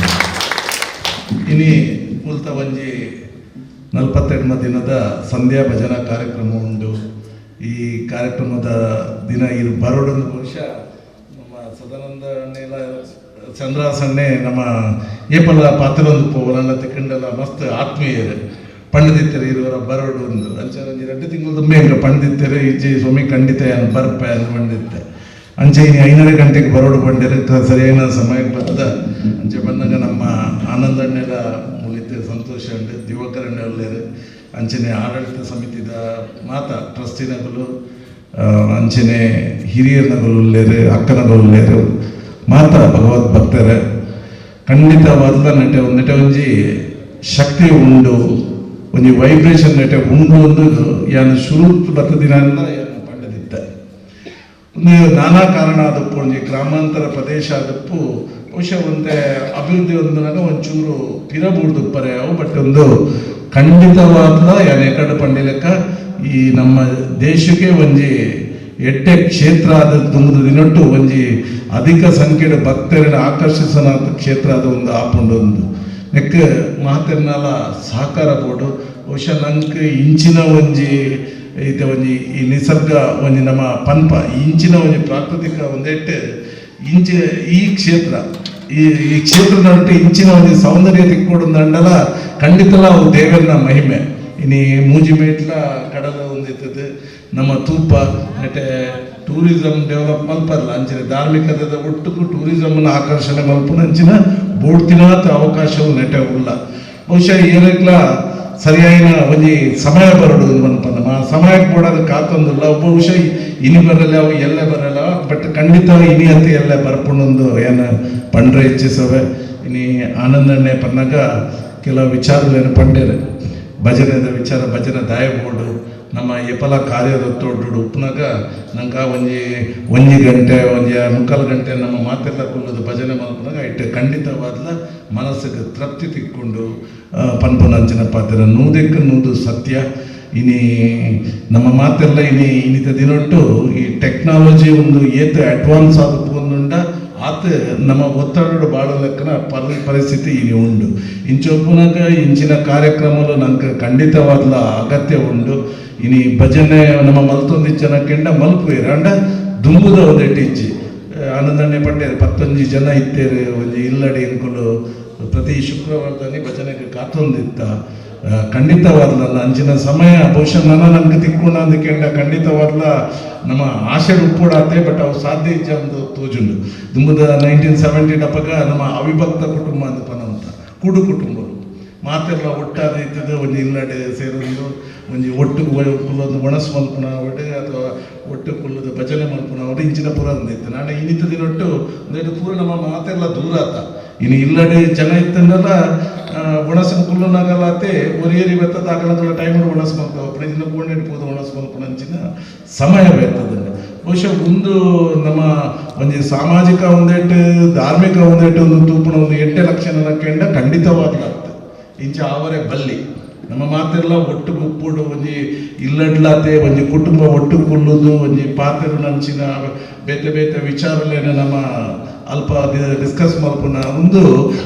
ಇನಿ ಮುಲ್ತ ಒಂಜಿ 42 ದಿನದ ಸಂಧ್ಯಾ ಭಜನಾ ಕಾರ್ಯಕ್ರಮ ಉಂಟು. ಈ ಕಾರ್ಯಕ್ರಮದ ದಿನ ಇರು ಬರೋಡೊಂದು ಬಹುಶಃ ನಮ್ಮ ಸದಾನಂದ ಅಣ್ಣೆಲ್ಲ ಚಂದ್ರಾಸನ್ನೇ ನಮ್ಮ ಏಪಲ್ಲ ಪಾತ್ರೊಂದು ಪೋವಲಲ್ಲ ತಿಕ್ಕಂಡಲ ಮಸ್ತ್ ಆತ್ಮೀಯರು ಪಂಡಿತರು ಇರುವರ ಬರೋಡು ಒಂದು ಅಂಚೆ ಒಂಜಿ 2 ತಿಂಗಳು ತುಂಬೆ ಹಿಂಗೆ ಪಂಡಿತರು ಇಜ್ಜಿ ಸ್ವಾಮಿ ಖಂಡಿತ ಏನು ಬರ್ಪೆ ಅಂತ ಪಂಡಿತ್ತೆ ಅಂಚೆ ಇನ್ನು 5:30 ಗಂಟೆಗೆ ಬರೋಡು ಪಂಡಿರು ಸರಿಯಾದ ಸಮಯಕ್ಕೆ ಬರ್ತದ. ಅಂಚೆ ಬಂದಾಗ ನಮ್ಮ ಆನಂದಣ್ಣೆಲ್ಲ ಮುಳಿತೆ ಸಂತೋಷ ಉಂಡು ದಿವಕರಣ್ಣೆ ಒಳ್ಳೆಯರು ಅಂಚನೆ ಆಡಳಿತ ಸಮಿತಿದ ಮಾತ ಟ್ರಸ್ಟಿನಗಳು ಅಂಚನೆ ಹಿರಿಯರ್ನಗಳು ಉಳ್ಳೇರು ಅಕ್ಕನಗಳು ಉಳ್ಳೇರು ಮಾತ ಭಗವದ್ ಭಕ್ತರೆ ಖಂಡಿತವಾದ ನೆಟೆ ಒಂದು ನೆಟೆ ಒಂಜಿ ಶಕ್ತಿ ಉಂಡು ಒಂಜಿ ವೈಬ್ರೇಷನ್ ನೆಟೆ ಉಂಡು ಒಂದು ಯಾನು ಶುರು ಬತ್ತದಿನ ಯಾನು ಪಂಡದಿದ್ದೆ. ಒಂದು ನಾನಾ ಕಾರಣ ಅದಪ್ಪು ಒಂಜಿ ಗ್ರಾಮಾಂತರ ಪ್ರದೇಶ ಅದಪ್ಪು ಬಹುಶಃ ಒಂದೇ ಅಭಿವೃದ್ಧಿ ಒಂದನಾಗ ಒಂಚೂರು ಪಿರಬೂಡ್ದುಪ್ಪರೆ ಅವು ಬಟ್ ಒಂದು ಖಂಡಿತವಾದ ಯಾನು ಎಕಡೆ ಪಂಡಿಲೆಕ್ಕ ಈ ನಮ್ಮ ದೇಶಕ್ಕೆ ಒಂಜಿ ಎಡ್ಡೆ ಕ್ಷೇತ್ರ ಆದ ದುಂಬುದ ದಿನೊಟ್ಟು ಒಂಜಿ ಅಧಿಕ ಸಂಖ್ಯೆಯ ಭಕ್ತರನ್ನು ಆಕರ್ಷಿಸನ ಕ್ಷೇತ್ರ ಆದ ಒಂದು ಆಪುಂಡು ಒಂದು ನೆಕ್ ಮಾತೆರ್ನಾಲ ಸಹಕಾರ ಬೋಡು. ಬಹುಶಃ ನಂಗೆ ಇಂಚಿನ ಒಂಜಿ ಇತ್ತೆ ಒಂಜಿ ಈ ನಿಸರ್ಗ ಒಂಜಿ ನಮ್ಮ ಪನ್ಪ ಇಂಚಿನ ಒಂಜಿ ಪ್ರಾಕೃತಿಕ ಒಂದೆಟ್ಟು ಇಂಚೆ ಈ ಕ್ಷೇತ್ರ ಈ ಈ ಕ್ಷೇತ್ರದೊಟ್ಟು ಇಂಚಿನ ಒಂಜಿ ಸೌಂದರ್ಯ ತಿಕ್ಕೊಡುಂದಂಡಲ ಖಂಡಿತಲ ಅವು ದೇವರನ ಮಹಿಮೆ. ಇನಿ ಮೂಜಿ ಮೇಟ್ಲ ಕಡಲ ಒಂದಿತ್ತದು ನಮ್ಮ ತೂಪ ನೆಟೆ ಟೂರಿಸಮ್ ಡೆವಲಪ್ ಮಲ್ಪಲ್ಲ ಅಂಚಿನ ಧಾರ್ಮಿಕದ ಒಟ್ಟುಕು ಟೂರಿಸಮ್ನ ಆಕರ್ಷಣೆ ಮಲ್ಪುನ ಅಂಚಿನ ಬೋಡ್ತಿನಾತ ಅವಕಾಶವು ನೆಟೆ ಉಲ್ಲ. ಬಹುಶಃ ಏರಕ್ಲ ಸರಿಯಾಯಿನ ಒಂಜಿ ಸಮಯ ಬರೋಡು ಮನ್ಪನ ಆ ಸಮಯಕ್ಕೆ ಬೋಡೋದು ಕಾತೊಂದಿಲ್ಲ. ಬಹುಶಃ ಇನಿ ಬರಲ್ಲ ಅವು ಎಲ್ಲೇ ಬರಲ್ಲ ಬಟ್ ಖಂಡಿತ ಇನಿ ಅಂತ ಎಲ್ಲೇ ಬರ್ಪುಣೊಂದು ಏನು ಪಂಡ್ರೆ ಇಚ್ಛಿಸವೆ. ಇನಿ ಆನಂದಣ್ಣೆ ಪನ್ನಾಗ ಕೆಲವು ವಿಚಾರಗಳೇನು ಪಂಡೇರು ಭಜನೆದ ವಿಚಾರ ಭಜನೆ ದಾಯಬೋಡು ನಮ್ಮ ಎಪಲ ಕಾರ್ಯದ ತೋಟಡು ಉಪ್ಪುನಾಗ ನಂಗೆ ಒಂಜಿ ಒಂಜಿ ಗಂಟೆ ಒಂಜಿ 3/4 ಗಂಟೆ ನಮ್ಮ ಮಾತೆಲ್ಲ ಕುಲ್ಲದು ಭಜನೆ ಮಲ್ಪುನಾಗ ಇಟ್ಟು ಖಂಡಿತವಾದ್ಲ ಮನಸ್ಸಿಗೆ ತೃಪ್ತಿ ತಿಕ್ಕೊಂಡು ಪನ್ಪುನ ಅಂಚಿನ ಪಾತ್ರ 100ಕ್ಕೆ 100 ಸತ್ಯ. ಇನಿ ನಮ್ಮ ಮಾತೆಲ್ಲ ಇನಿ ಇನ್ನಿತ ದಿನೊಟ್ಟು ಈ ಟೆಕ್ನಾಲಜಿ ಒಂದು ಏತ ಅಡ್ವಾನ್ಸ್ ಆದ ಪೋಂದುಂಡ ಆತ ನಮ್ಮ ಒತ್ತಡ ಬಾಳ ಲೆಕ್ಕನ ಪರಿಸ್ಥಿತಿ ಇನಿ ಉಂಡು. ಇಂಚೊಪ್ಪುನಾಗ ಇಂಚಿನ ಕಾರ್ಯಕ್ರಮలు ನಂಗೆ ಖಂಡಿತವಾದ್ಲ ಅಗತ್ಯ ಉಂಡು. ಇನಿ ಭಜನೆ ನಮ್ಮ ಮಲ್ತೊಂದಿಚ್ಚನ ಕೆಂಡ ಮಲ್ಪುವೇರು ಅಂಡ ದುಂಬುದ ಒಂದೆಟ್ಟು ಇಜ್ಜಿ ಆನಂದಣ್ಣೆ ಪಂಡೇರು 19 ಜನ ಇತ್ತೇರು ಒಂಜಿ ಇಲ್ಲಡಿ ಎಂಕುಲು ಪ್ರತಿ ಶುಕ್ರವಾರದಲ್ಲಿ ಭಜನೆಗೆ ಕಾತೊಂದಿತ್ತ. ಖಂಡಿತವಾದ್ಲಲ್ಲ ಅಂಚಿನ ಸಮಯ ಬಹುಶಃ ನನ್ನ ನಂಗೆ ತಿಕ್ಕೊಂಡ ಅಂದಕೆಂಡ ಖಂಡಿತವಾದ್ಲ ನಮ್ಮ ಆಶೆ ಉಪ್ಪುಡಾತೆ ಬಟ್ ಅವು ಸಾಧ್ಯ ಇಜ್ಜ ಅಂದು ತೋಜುಂಡು. ದುಂಬುದ 1970 ಅಪ್ಪಗ ನಮ್ಮ ಅವಿಭಕ್ತ ಕುಟುಂಬ ಅಂದ ಪನಂತ ಕೂಡು ಕುಟುಂಬರು ಮಾತೆಲ್ಲ ಒಟ್ಟಾದ ಇತ್ತದ ಒಂಜಿ ಇಲ್ಲಡೆ ಸೇರೊಂದು ಒಂಜಿ ಒಟ್ಟು ಕುಲ್ಲೊಂದು ಒಣಸು ಮಲ್ಪುನ ಅವಡೆ ಅಥವಾ ಒಟ್ಟು ಕುಲ್ಲದ ಭಜನೆ ಮಲ್ಪುನ ಅವಡೆ ಇಂಚಿನ ಪೂರ ಅಂದಿತ್ತು. ನಾನು ಇನ್ನಿತ್ತ ದಿನೊಟ್ಟು ಒಂದೇಟು ಪೂರ ನಮ್ಮ ಮಾತೆಲ್ಲ ದೂರ ಆತ. ಇನ್ನು ಇಲ್ಲಡೆ ಜನ ಇತ್ತಂದಲ್ಲ ಒಣಸಿನ ಕುಲ್ಲನಾಗಲಾತೆ ಒರಿಯರಿ ಬೆತ್ತದ ಆಗಲಂಗಲ ಟೈಮ್ ಒಣಸು ಮಲ್ತಾವ ಪ್ರತಿದಿನ ಕೋಣೆಡ್ ಪೋದು ಒಣಸು ಮಲ್ಪುನ ಅಂಚಿನ ಸಮಯ ಬೆತ್ತದಂಗೆ. ಬಹುಶಃ ಒಂದು ನಮ್ಮ ಒಂಜಿ ಸಾಮಾಜಿಕ ಒಂದೇಟು ಧಾರ್ಮಿಕ ಒಂದೇಟು ಒಂದು ತೂಪುನ ಒಂದು 8 ಲಕ್ಷಣ ಕೆಂಡ ಖಂಡಿತವಾಗ್ಲಾಗ್ತದೆ. ಇಂಚ ಆವರೆ ಬಲ್ಲಿ ನಮ್ಮ ಮಾತೆಲ್ಲ ಒಟ್ಟು ಗುಪ್ಪುಡು ಒಂಜಿ ಇಲ್ಲಡ್ಲಾತೆ ಒಂಜಿ ಕುಟುಂಬ ಒಟ್ಟು ಕುಲ್ಲುದು ಒಂಜಿ ಪಾತೆರು ನಂಚಿನ ಬೇತೆ ಬೇತೆ ವಿಚಾರಲೇನ ನಮ್ಮ ಅಲ್ಪ ಡಿಸ್ಕಸ್ ಮಲ್ಪುನ ಒಂದು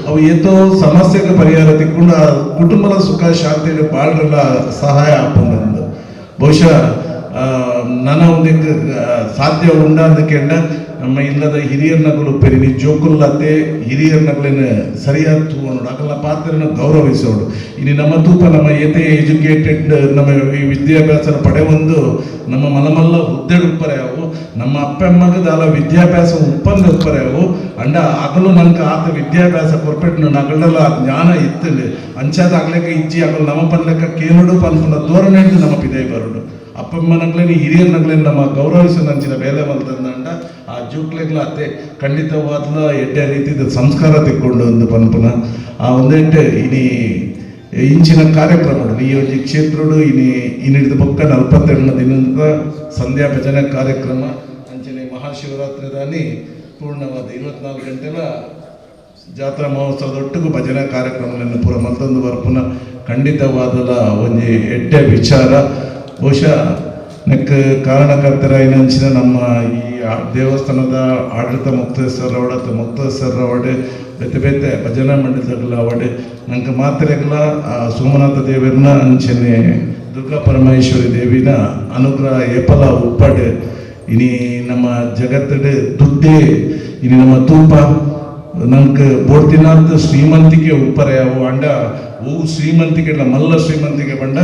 ಅವು ಏತೋ ಸಮಸ್ಯೆಗೆ ಪರಿಹಾರ ತಿಕ್ಕೊಂಡು ಆ ಕುಟುಂಬದ ಸುಖ ಶಾಂತಿ ಬಾಳ್ರೆಲ್ಲ ಸಹಾಯ ಆಪುಂಡು. ಬಹುಶಃ ನನ್ನ ಒಂದಕ್ಕೆ ಸಾಧ್ಯ ಉಂಡ ಅಂದಕೆಂಡ ನಮ್ಮ ಇಲ್ಲದ ಹಿರಿಯರ್ನಗಳು ಪೆರಿನಿ ಜೋಕುಲ್ಲತೆ ಹಿರಿಯರ್ನಗಳನ್ನ ಸರಿಯಾದ ತೂವಣು ಅಗಲ ಪಾತ್ರನ ಗೌರವಿಸೋಡು. ಇನ್ನು ನಮ್ಮ ತೂಪ ನಮ್ಮ ಏತೆ ಎಜುಕೇಟೆಡ್ ನಮ್ಮ ಈ ವಿದ್ಯಾಭ್ಯಾಸನ ಪಡೆಯೊಂದು ನಮ್ಮ ಮಲಮಲ್ಲ ಹುದ್ದೆ ಉಪ್ಪರೆ ಅವು ನಮ್ಮ ಅಪ್ಪಮ್ಮಗ ದಾಲ ವಿದ್ಯಾಭ್ಯಾಸ ಉಪ್ಪಂದ ಉಪ್ಪರೆ ಅವು ಅಂಡ ಅಗಲು ನಂಗೆ ಆತ ವಿದ್ಯಾಭ್ಯಾಸ ಕೊರ್ಪೆಟ್ಟು ನಗಳೆಲ್ಲ ಜ್ಞಾನ ಇತ್ತಂಡು ಅಂಚಾದ ಆಗ್ಲೆಕ್ಕ ಇಜ್ಜಿ ಅಗಲು ನಮ್ಮ ಪನ್ಲೆಕ್ಕ ಕೇಳುಡು ಪನ್ಪುನ ಧೋರಣೆ ನಮ್ಮ ಪಿದೈ ಬರುಡು. ಅಪ್ಪಮ್ಮನಗ್ಲೇನು ಹಿರಿಯರ್ನಗ್ಲೇನು ನಮ್ಮ ಗೌರವಿಸ ನಂಚಿನ ಬೇಲೆ ಮಲ್ತಂದಂಡ ಆ ಜೋಕ್ಲೆಗ್ಲ ಅತ್ತೆ ಖಂಡಿತವಾದ್ಲ ಎಡ್ಡೆ ರೀತಿದ ಸಂಸ್ಕಾರ ತಿಕ್ಕೊಂಡು ಒಂದು ಪನ್ಪುನ ಆ ಒಂದೆಟ್ಟೆ ಇನಿ ಇಂಚಿನ ಕಾರ್ಯಕ್ರಮ ಈ ಒಂಜಿ ಕ್ಷೇತ್ರಡು ಇನಿ ಇನ್ನಿಡಿದ ಬೊಕ್ಕ 48 ದಿನದ ಸಂಧ್ಯಾ ಭಜನೆ ಕಾರ್ಯಕ್ರಮ ಅಂಚನೆ ಮಹಾಶಿವರಾತ್ರಿ ದಾನಿ ಪೂರ್ಣವಾದ 24 ಗಂಟೆಲ ಜಾತ್ರಾ ಮಹೋತ್ಸವದೊಟ್ಟಿಗೂ ಭಜನಾ ಕಾರ್ಯಕ್ರಮಗಳನ್ನು ಪೂರ ಮತ್ತೊಂದು ಬರ್ಪುನ ಖಂಡಿತವಾದಲ ಒಂಜಿ ಎಡ್ಡೆ ವಿಚಾರ. ಬಹುಶಃ ನೆಕ್ ಕಾರಣಕರ್ತರಾಯಿನಂಚಿನ ನಮ್ಮ ಈ ದೇವಸ್ಥಾನದ ಆಡಳಿತ ಮುಕ್ತೇಶ್ವರವಡೆ ಅಥವಾ ಮುಕ್ತೇಶ್ವರವಡೆ ಬೇತೆ ಬೇತೆ ಭಜನಾ ಮಂಡಲಗಳ ಅವಡೆ ನಂಗೆ ಮಾತ್ರೆಗಳ ಸೋಮನಾಥ ದೇವರನ್ನ ಅಂಚನೆ ದುರ್ಗಾ ಪರಮೇಶ್ವರಿ ದೇವಿನ ಅನುಗ್ರಹ ಏಪಲ ಉಪ್ಪಡೆ ಇನಿ ನಮ್ಮ ಜಗತ್ತಡೆ ದುಡ್ಡೇ ಇನಿ ನಮ್ಮ ತೂಪ ನಂಗೆ ಬೋಡ್ತಿನಾಥ ಶ್ರೀಮಂತಿಕೆ ಉಪ್ಪರೆ ಅವು ಅಂಡ ಹೂ ಶ್ರೀಮಂತಿಕೆ ಇಲ್ಲ ಮಲ್ಲ ಶ್ರೀಮಂತಿಕೆ ಬಂಡ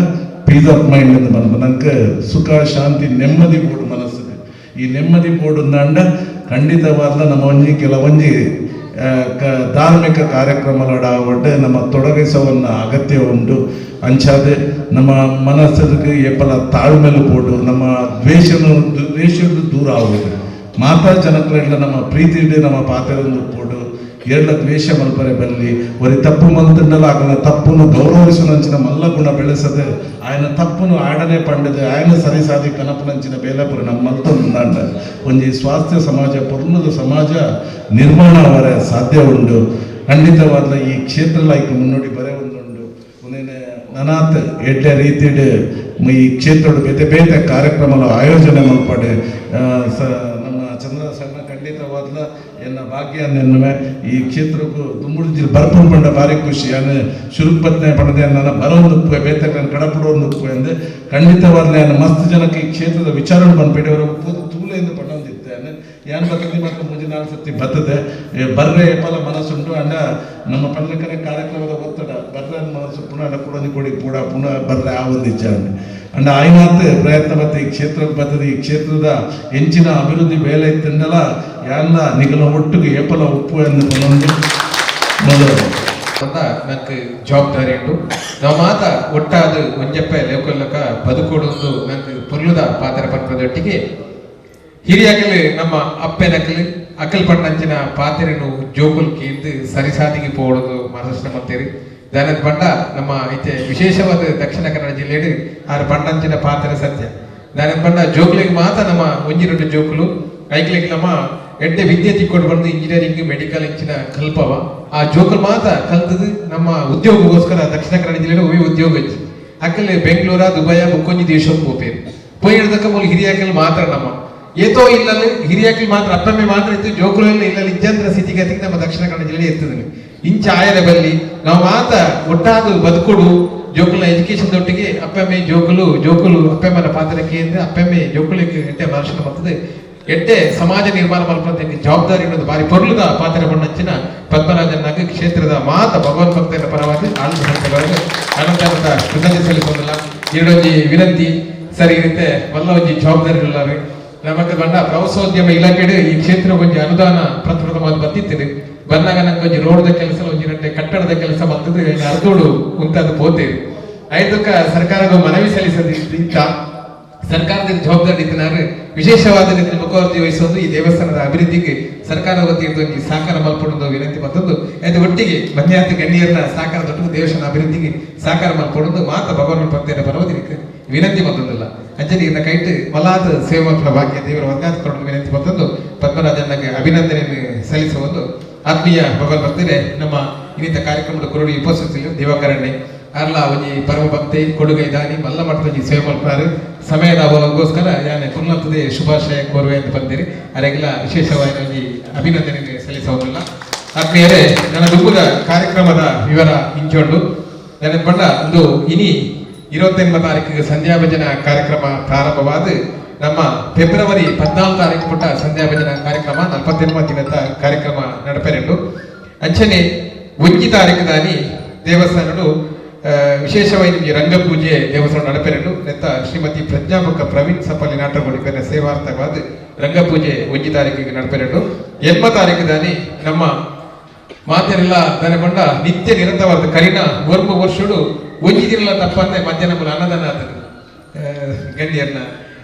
piece of mind ಅಂತ ಬಂದ ನಂಗೆ ಸುಖ ಶಾಂತಿ ನೆಮ್ಮದಿ ಬೋಡು ಮನಸ್ಸಿಗೆ. ಈ ನೆಮ್ಮದಿ ಬೋಡು ಅಂಡ ಖಂಡಿತವಾದ ನಮ್ಮ ಒಂಜಿ ಕೆಲವೊಂಜಿ ಧಾರ್ಮಿಕ ಕಾರ್ಯಕ್ರಮಗಳಾವಡ್ಡೆ ನಮ್ಮ ತೊಡಗಿಸೋವನ್ನ ಅಗತ್ಯ ಉಂಟು. ಅಂಚಾದೆ ನಮ್ಮ ಮನಸ್ಸಿಗೆ ಏಪಲ ತಾಳ್ಮೆಲು ಬೋಡು ನಮ್ಮ ದ್ವೇಷದ ದೂರ ಆಗುದು ಮಾತಾ ಜನಕ್ಲೆಲ್ಲ ನಮ್ಮ ಪ್ರೀತಿ ಇಡೇ ನಮ್ಮ ಪಾತ್ರವನ್ನು ಬೋಡು ಎರಡ ದ್ವೇಷ ಮಲ್ಪರೆ ಬಲ್ಲಿ ಒರಿ ತಪ್ಪು ಮಂತಂಡಲ ಆಗಲ ತಪ್ಪುನು ಗೌರವಿಸುವಂಚಿನ ಮಲ್ಲ ಗುಣ ಬೆಳೆಸದೆ ఆయన ತಪ್ಪುನು ಆಡನೆ ಪಂಡದೆ ఆయన ಸರಿಸಾದಿ ಕನಪುನಂಚಿನ ಬೇಲಪುರ ನಮ್ಮ ಮಲ್ತೊಂದಾಂಡ ಒಂಜಿ ಸ್ವಾಸ್ಥ್ಯ ಸಮಾಜ ಪೂರ್ಣದ ಸಮಾಜ ನಿರ್ಮಾಣ ಅವರ ಸಾಧ್ಯ ಉಂಟು. ಖಂಡಿತವಾದ ಈ ಕ್ಷೇತ್ರ ಲೈಕ್ ಮುನ್ನುಡಿ ಬರೆ ಒಂದುಂಡು ಒಂದೇನೆ ನನಾತ್ ಎಡ್ಡೆ ರೀತಿಡ್ ಈ ಕ್ಷೇತ್ರದ ಬೇತೆ ಬೇತೆ ಕಾರ್ಯಕ್ರಮಗಳ ಆಯೋಜನೆ ಮಲ್ಪಡೆ ನಮ್ಮ ಚಂದ್ರ ಸಣ್ಣ ಖಂಡಿತವಾದ್ಲ ಎನ್ನ ಭಾಗ್ಯ ನೆನ್ನುವೆ ಈ ಕ್ಷೇತ್ರಕ್ಕೂ ದುಂಬುಡು ಬರ್ಪುಂಡು ಪಂಡ ಭಾರಿ ಖುಷಿ ಅನ್ನ ಶುರುಪತ್ನೆ ಪಡೆದೆ ನನ್ನ ಬರೋದು ಬೇತೆ ಕಡಪಡೋದು ಅಂದೆ ಖಂಡಿತವಾದ್ಲೆ ಅನ್ನ ಮಸ್ತ್ ಜನಕ್ಕೆ ಈ ಕ್ಷೇತ್ರದ ವಿಚಾರಣೆ ಬಂದ್ಬೇಡಿ ಅವರ ತೂಲೆಯಿಂದ ಪಡೊಂದಿತ್ತೆ ಅನ್ನ ಯಾನ್ ಬರ್ತದೆ ಮಾತ್ರ ಮುಂಜಿ 4 ಸತಿ ಬರ್ತದೆ ಬರ್ರೆ ಏಪಲ ಮನಸ್ಸುಂಟು ಅಂಡ ನಮ್ಮ ಪಲ್ಲಕನೆ ಕಾರ್ಯಕ್ರಮದ ಒತ್ತಡ ಬರ್ರೆ ಮನಸ್ಸು ಪುನಃ ಅಂಡ ಕುಡೊಂಜಿ ಕೊಡಿ ಪೂಡ ಪುನಃ ಬರ್ರೆ ಆ ಒಂದು ಇಚ್ಛೆ ಅಂಡ ಆಯ್ನಾತ್ ಪ್ರಯತ್ನ ಬತ್ತೆ ಈ ಕ್ಷೇತ್ರಕ್ಕೆ ಬರ್ತದೆ ಈ ಕ್ಷೇತ್ರದ ಹೆಂಚಿನ ಅಭಿವೃದ್ಧಿ ಬೇಲೆ ಇತ್ತಂಡಲ ಯಾನ್ನ ನಿಗಲ ಒಟ್ಟಿಗೆ ಏಪಲ ಉಪ್ಪು ಎಂದು ಬಂದು ಮೊದಲು ನಂಗೆ ಜವಾಬ್ದಾರಿ ಉಂಟು. ನಾವು ಮಾತ ಒಟ್ಟಾದ ಒಂಜಪ್ಪೆ ಲೇಕೊಲ್ಲಕ ಬದುಕೊಡೊಂದು ನಂಗೆ ಪೊರ್ಲುದ ಪಾತ್ರ ಪನ್ಪದೊಟ್ಟಿಗೆ ಹಿರಿಯಕಲು ನಮ್ಮ ಅಪ್ಪೆನಕಲು ಅಕಲ್ ಪಣ್ಣಂಚಿನ ಪಾತ್ರೆನು ಜೋಕುಲ್ ಕೀಂದು ಸರಿಸಾದಿಗೆ ಪೋಡೋದು ಮನಸ್ಸಿನ ಮಂತೇರಿ ದಾನದ ಪಂಡ ನಮ್ಮ ಇತ್ತೆ ವಿಶೇಷವಾದ ದಕ್ಷಿಣ ಕನ್ನಡ ಜಿಲ್ಲೆಡು ಆರು ಪಣ್ಣಂಚಿನ ಪಾತ್ರೆ ಸತ್ಯ ದಾನದ ಪಂಡ ಜೋಕುಲಿಗೆ ಮಾತ್ರ ನಮ್ಮ ಒಂಜಿ ರೊಟ್ಟು ಜೋಕುಲು ಐಕ್ಲಿಗೆ ನಮ್ಮ ಎಡ್ಡೆ ವಿದ್ಯೆ ತಿಕ್ಕೊಂಡು ಬಂದು ಇಂಜಿನಿಯರಿಂಗ್ ಮೆಡಿಕಲ್ ಇಂಚಿನ ಕಲ್ಪವ ಆ ಜೋಕುಲು ಮಾತ್ರ ಕಲ್ತದು ನಮ್ಮ ಉದ್ಯೋಗಕ್ಕೋಸ್ಕರ ದಕ್ಷಿಣ ಕನ್ನಡ ಜಿಲ್ಲೆಡು ಒಮ್ಮೆ ಉದ್ಯೋಗ ಇತ್ತು ಅಕ್ಕಲ್ಲಿ ಬೆಂಗಳೂರ ದುಬೈಯ ಮುಕ್ಕೊಂಜಿ ದೇಶಕ್ಕೆ ಹೋಗ್ತೇವೆ ಪೋಯಿಡ್ದಕ್ಕ ಮೂಲ ಹಿರಿಯಾಕಲ್ ಮಾತ್ರ ನಮ್ಮ ಏತೋ ಇಲ್ಲಲ್ಲಿ ಹಿರಿಯಾಕಲ್ ಮಾತ್ರ ಅಪ್ಪಮ್ಮೆ ಮಾತ್ರ ಇತ್ತು ಜೋಕುಲು ಇಲ್ಲ ಇಲ್ಲಲ್ಲಿ ಇಜ್ಜಂದ್ರ ಸ್ಥಿತಿಗತಿಗೆ ನಮ್ಮ ದಕ್ಷಿಣ ಕನ್ನಡ ಜಿಲ್ಲೆ ಇರ್ತದೆ. ಇಂಚ ಆಯರ ಬಲ್ಲಿ ನಾವು ಮಾತ ಒಟ್ಟಾದ ಬದುಕೊಡು ಜೋಕುಲ ಎಜುಕೇಶನ್ ದೊಟ್ಟಿಗೆ ಅಪ್ಪಮ್ಮೆ ಜೋಕುಲು ಜೋಕುಲು ಅಪ್ಪಮ್ಮನ ಪಾತ್ರಕ್ಕೆ ಅಂದ್ರೆ ಅಪ್ಪಮ್ಮೆ ಜೋಕುಲಿಗೆ ಎಡ್ಡೆ ಮನುಷ್ಯನ ಬರ್ತದೆ. ಎಡ್ಡೆ ಸಮಾಜ ನಿರ್ಮಾಣ ಮಲ್ಪಂತ ಜವಾಬ್ದಾರಿ ಅನ್ನೋದು ಬಾರಿ ಪೊರ್ಲುದ ಪಾತ್ರ ಬಣ್ಣಂಚಿನ ಪದ್ಮರಾಜನಾಗ ಕ್ಷೇತ್ರದ ಮಾತ ಭಗವನ್ ಭಕ್ತರ ಪರವಾಗಿ ಆನಂದ ಸಂತವಾಗಿ ಅನಂತ ಕೃತಜ್ಞತೆ ಸಲ್ಲಿಸೋದಿಲ್ಲ. ಎರಡೊಂಜಿ ವಿನಂತಿ ಸರಿ ಇರುತ್ತೆ ವಲ್ಲ ಒಂಜಿ ಜವಾಬ್ದಾರಿ ಇಲ್ಲಾರೆ ನಮಕ್ ಬಂಡ ಪ್ರವಾಸೋದ್ಯಮ ಇಲಾಖೆಡು ಈ ಕ್ಷೇತ್ರ ಒಂಜಿ ಅನುದಾನ ಪ್ರಥಮವಾದ ಬತ್ತಿತ್ತಿದೆ. ಬಂದಾಗ ನಂಗೆ ಒಂಜಿ ರೋಡ್ದ ಕೆಲಸ, ಒಂಜಿ ರಡ್ಡೆ ಕಟ್ಟಡದ ಕೆಲಸ ಬರ್ತದೆ, ಅರ್ಧೋಡು ಉಂತಾದ ಪೋತೇವೆ. ಐದಕ್ಕ ಸರ್ಕಾರಕ್ಕೆ ಮನವಿ ಸಲ್ಲಿಸದಿತ್ತ ಸರ್ಕಾರದ ಜವಾಬ್ದಾರಿ ಇತ್ತಿನಾರು ವಿಶೇಷವಾದ ರೀತಿಯಲ್ಲಿ ಮುಖವರ್ತಿ ವಹಿಸೋದು ಈ ದೇವಸ್ಥಾನದ ಅಭಿವೃದ್ಧಿಗೆ ಸರ್ಕಾರ ವತಿಯಿಂದ ಒಂಜಿ ಸಹಕಾರ ಮಲ್ಪೊಡೊಂದು ವಿನಂತಿ ಮತ್ತೊಂದು ಆಯ್ತು ಒಟ್ಟಿಗೆ ಮನ್ಯಾತ ಗಣ್ಯರನ್ನ ಸಹಕಾರ ದೊಡ್ಡ ದೇವಸ್ಥಾನ ಅಭಿವೃದ್ಧಿಗೆ ಸಹಕಾರ ಮಲ್ಪೊಡೊಂದು ಮಾತ ಭಗವಾನ್ ಭಕ್ತಿಯನ್ನು ಬರೋದಿಕ್ಕೆ ವಿನಂತಿ ಮತ್ತೊಂದಿಲ್ಲ. ಅಂಜಲಿ ಇನ್ನ ಕೈಟ್ ಮಲಾದ ಸೇವೆ ಮಲ್ಪುನ ಭಾಗ್ಯ ದೇವರ ಒದಗಾದ ಕೊಡೋದು ವಿನಂತಿ ಮತ್ತೊಂದು ಪದ್ಮರಾಜನಿಗೆ ಅಭಿನಂದನೆಯನ್ನು ಸಲ್ಲಿಸುವುದು. ಆತ್ಮೀಯ ಭಗವಾನ್ ಭಕ್ತರೇ, ನಮ್ಮ ಇನ್ನಿತ ಕಾರ್ಯಕ್ರಮದ ಕುರುಡಿ ಉಪಸ್ಥಿತಿಯಲ್ಲಿ ದಿವಾಕರಣ್ಣೆ ಅರ್ಲ ಒಂಜಿ ಪರಮ ಭಕ್ತಿ ಕೊಡುಗೈ ದಾನಿ ಮಲ್ಲ ಮಟ್ಟದ ಒಂಜಿ ಸೇವೆ ಮಲ್ಪಾರು. ಸಮಯದ ಅಭಾವಕ್ಕೋಸ್ಕರ ಯಾನೆ ಪುರ್ಲಂತದೆ ಶುಭಾಶಯ ಕೋರುವೆ ಅಂತ ಬಂದಿರಿ. ಅರೆಗೆಲ್ಲ ವಿಶೇಷವಾಗಿ ಒಂಜಿ ಅಭಿನಂದನೆ ಸಲ್ಲಿಸುವುದಿಲ್ಲ. ಆತ್ಮೀಯರೇ, ನನ್ನ ದುಃಖದ ಕಾರ್ಯಕ್ರಮದ ವಿವರ ಇಂಚೊಂಡು ನನ್ನ ಬಣ್ಣ ಒಂದು ಇನಿ 29 ತಾರೀಕಿಗೆ ಸಂಧ್ಯಾ ಭಜನಾ ಕಾರ್ಯಕ್ರಮ ಪ್ರಾರಂಭವಾದ ನಮ್ಮ ಫೆಬ್ರವರಿ 14 ತಾರೀಕು ಪುಟ್ಟ ಸಂಧ್ಯಾ ಭಜನಾ ಕಾರ್ಯಕ್ರಮ 48 ದಿನದ ಕಾರ್ಯಕ್ರಮ ನಡಪೆರೆಂಡು. ಅಂಚನೆ 1 ತಾರೀಕು ದಾನಿ ದೇವಸ್ಥಾನಡು ವಿಶೇಷವಾಗಿ ನಿಮಗೆ ರಂಗಪೂಜೆ ದೇವಸ್ಥಾನ ನಡಪೆರೆಂಡು. ನೆತ್ತ ಶ್ರೀಮತಿ ಪ್ರಜ್ಞಾಪಕ ಪ್ರವೀಣ್ ಸಪಲಿ ನಾಟಕಗಳು ಸೇವಾರ್ಥವಾದ ರಂಗಪೂಜೆ 1 ತಾರೀಕಿಗೆ ನಡಪೆರೆಂಡು. 8 ತಾರೀಕು ದಾನಿ ನಮ್ಮ ಮಾತೆರೆಲ್ಲ ದನಗೊಂಡ ನಿತ್ಯ ನಿರಂತರವಾದ ಕರಿನ ಒರ್ಮ ವರ್ಷಡು ಒಂಜಿ ದಿನಲ ತಪ್ಪಂದೆ ಮಧ್ಯಾಹ್ನ ಮೂಲ ಅನ್ನದಾನ ಆತನು ಗಣ್ಯರ್ನ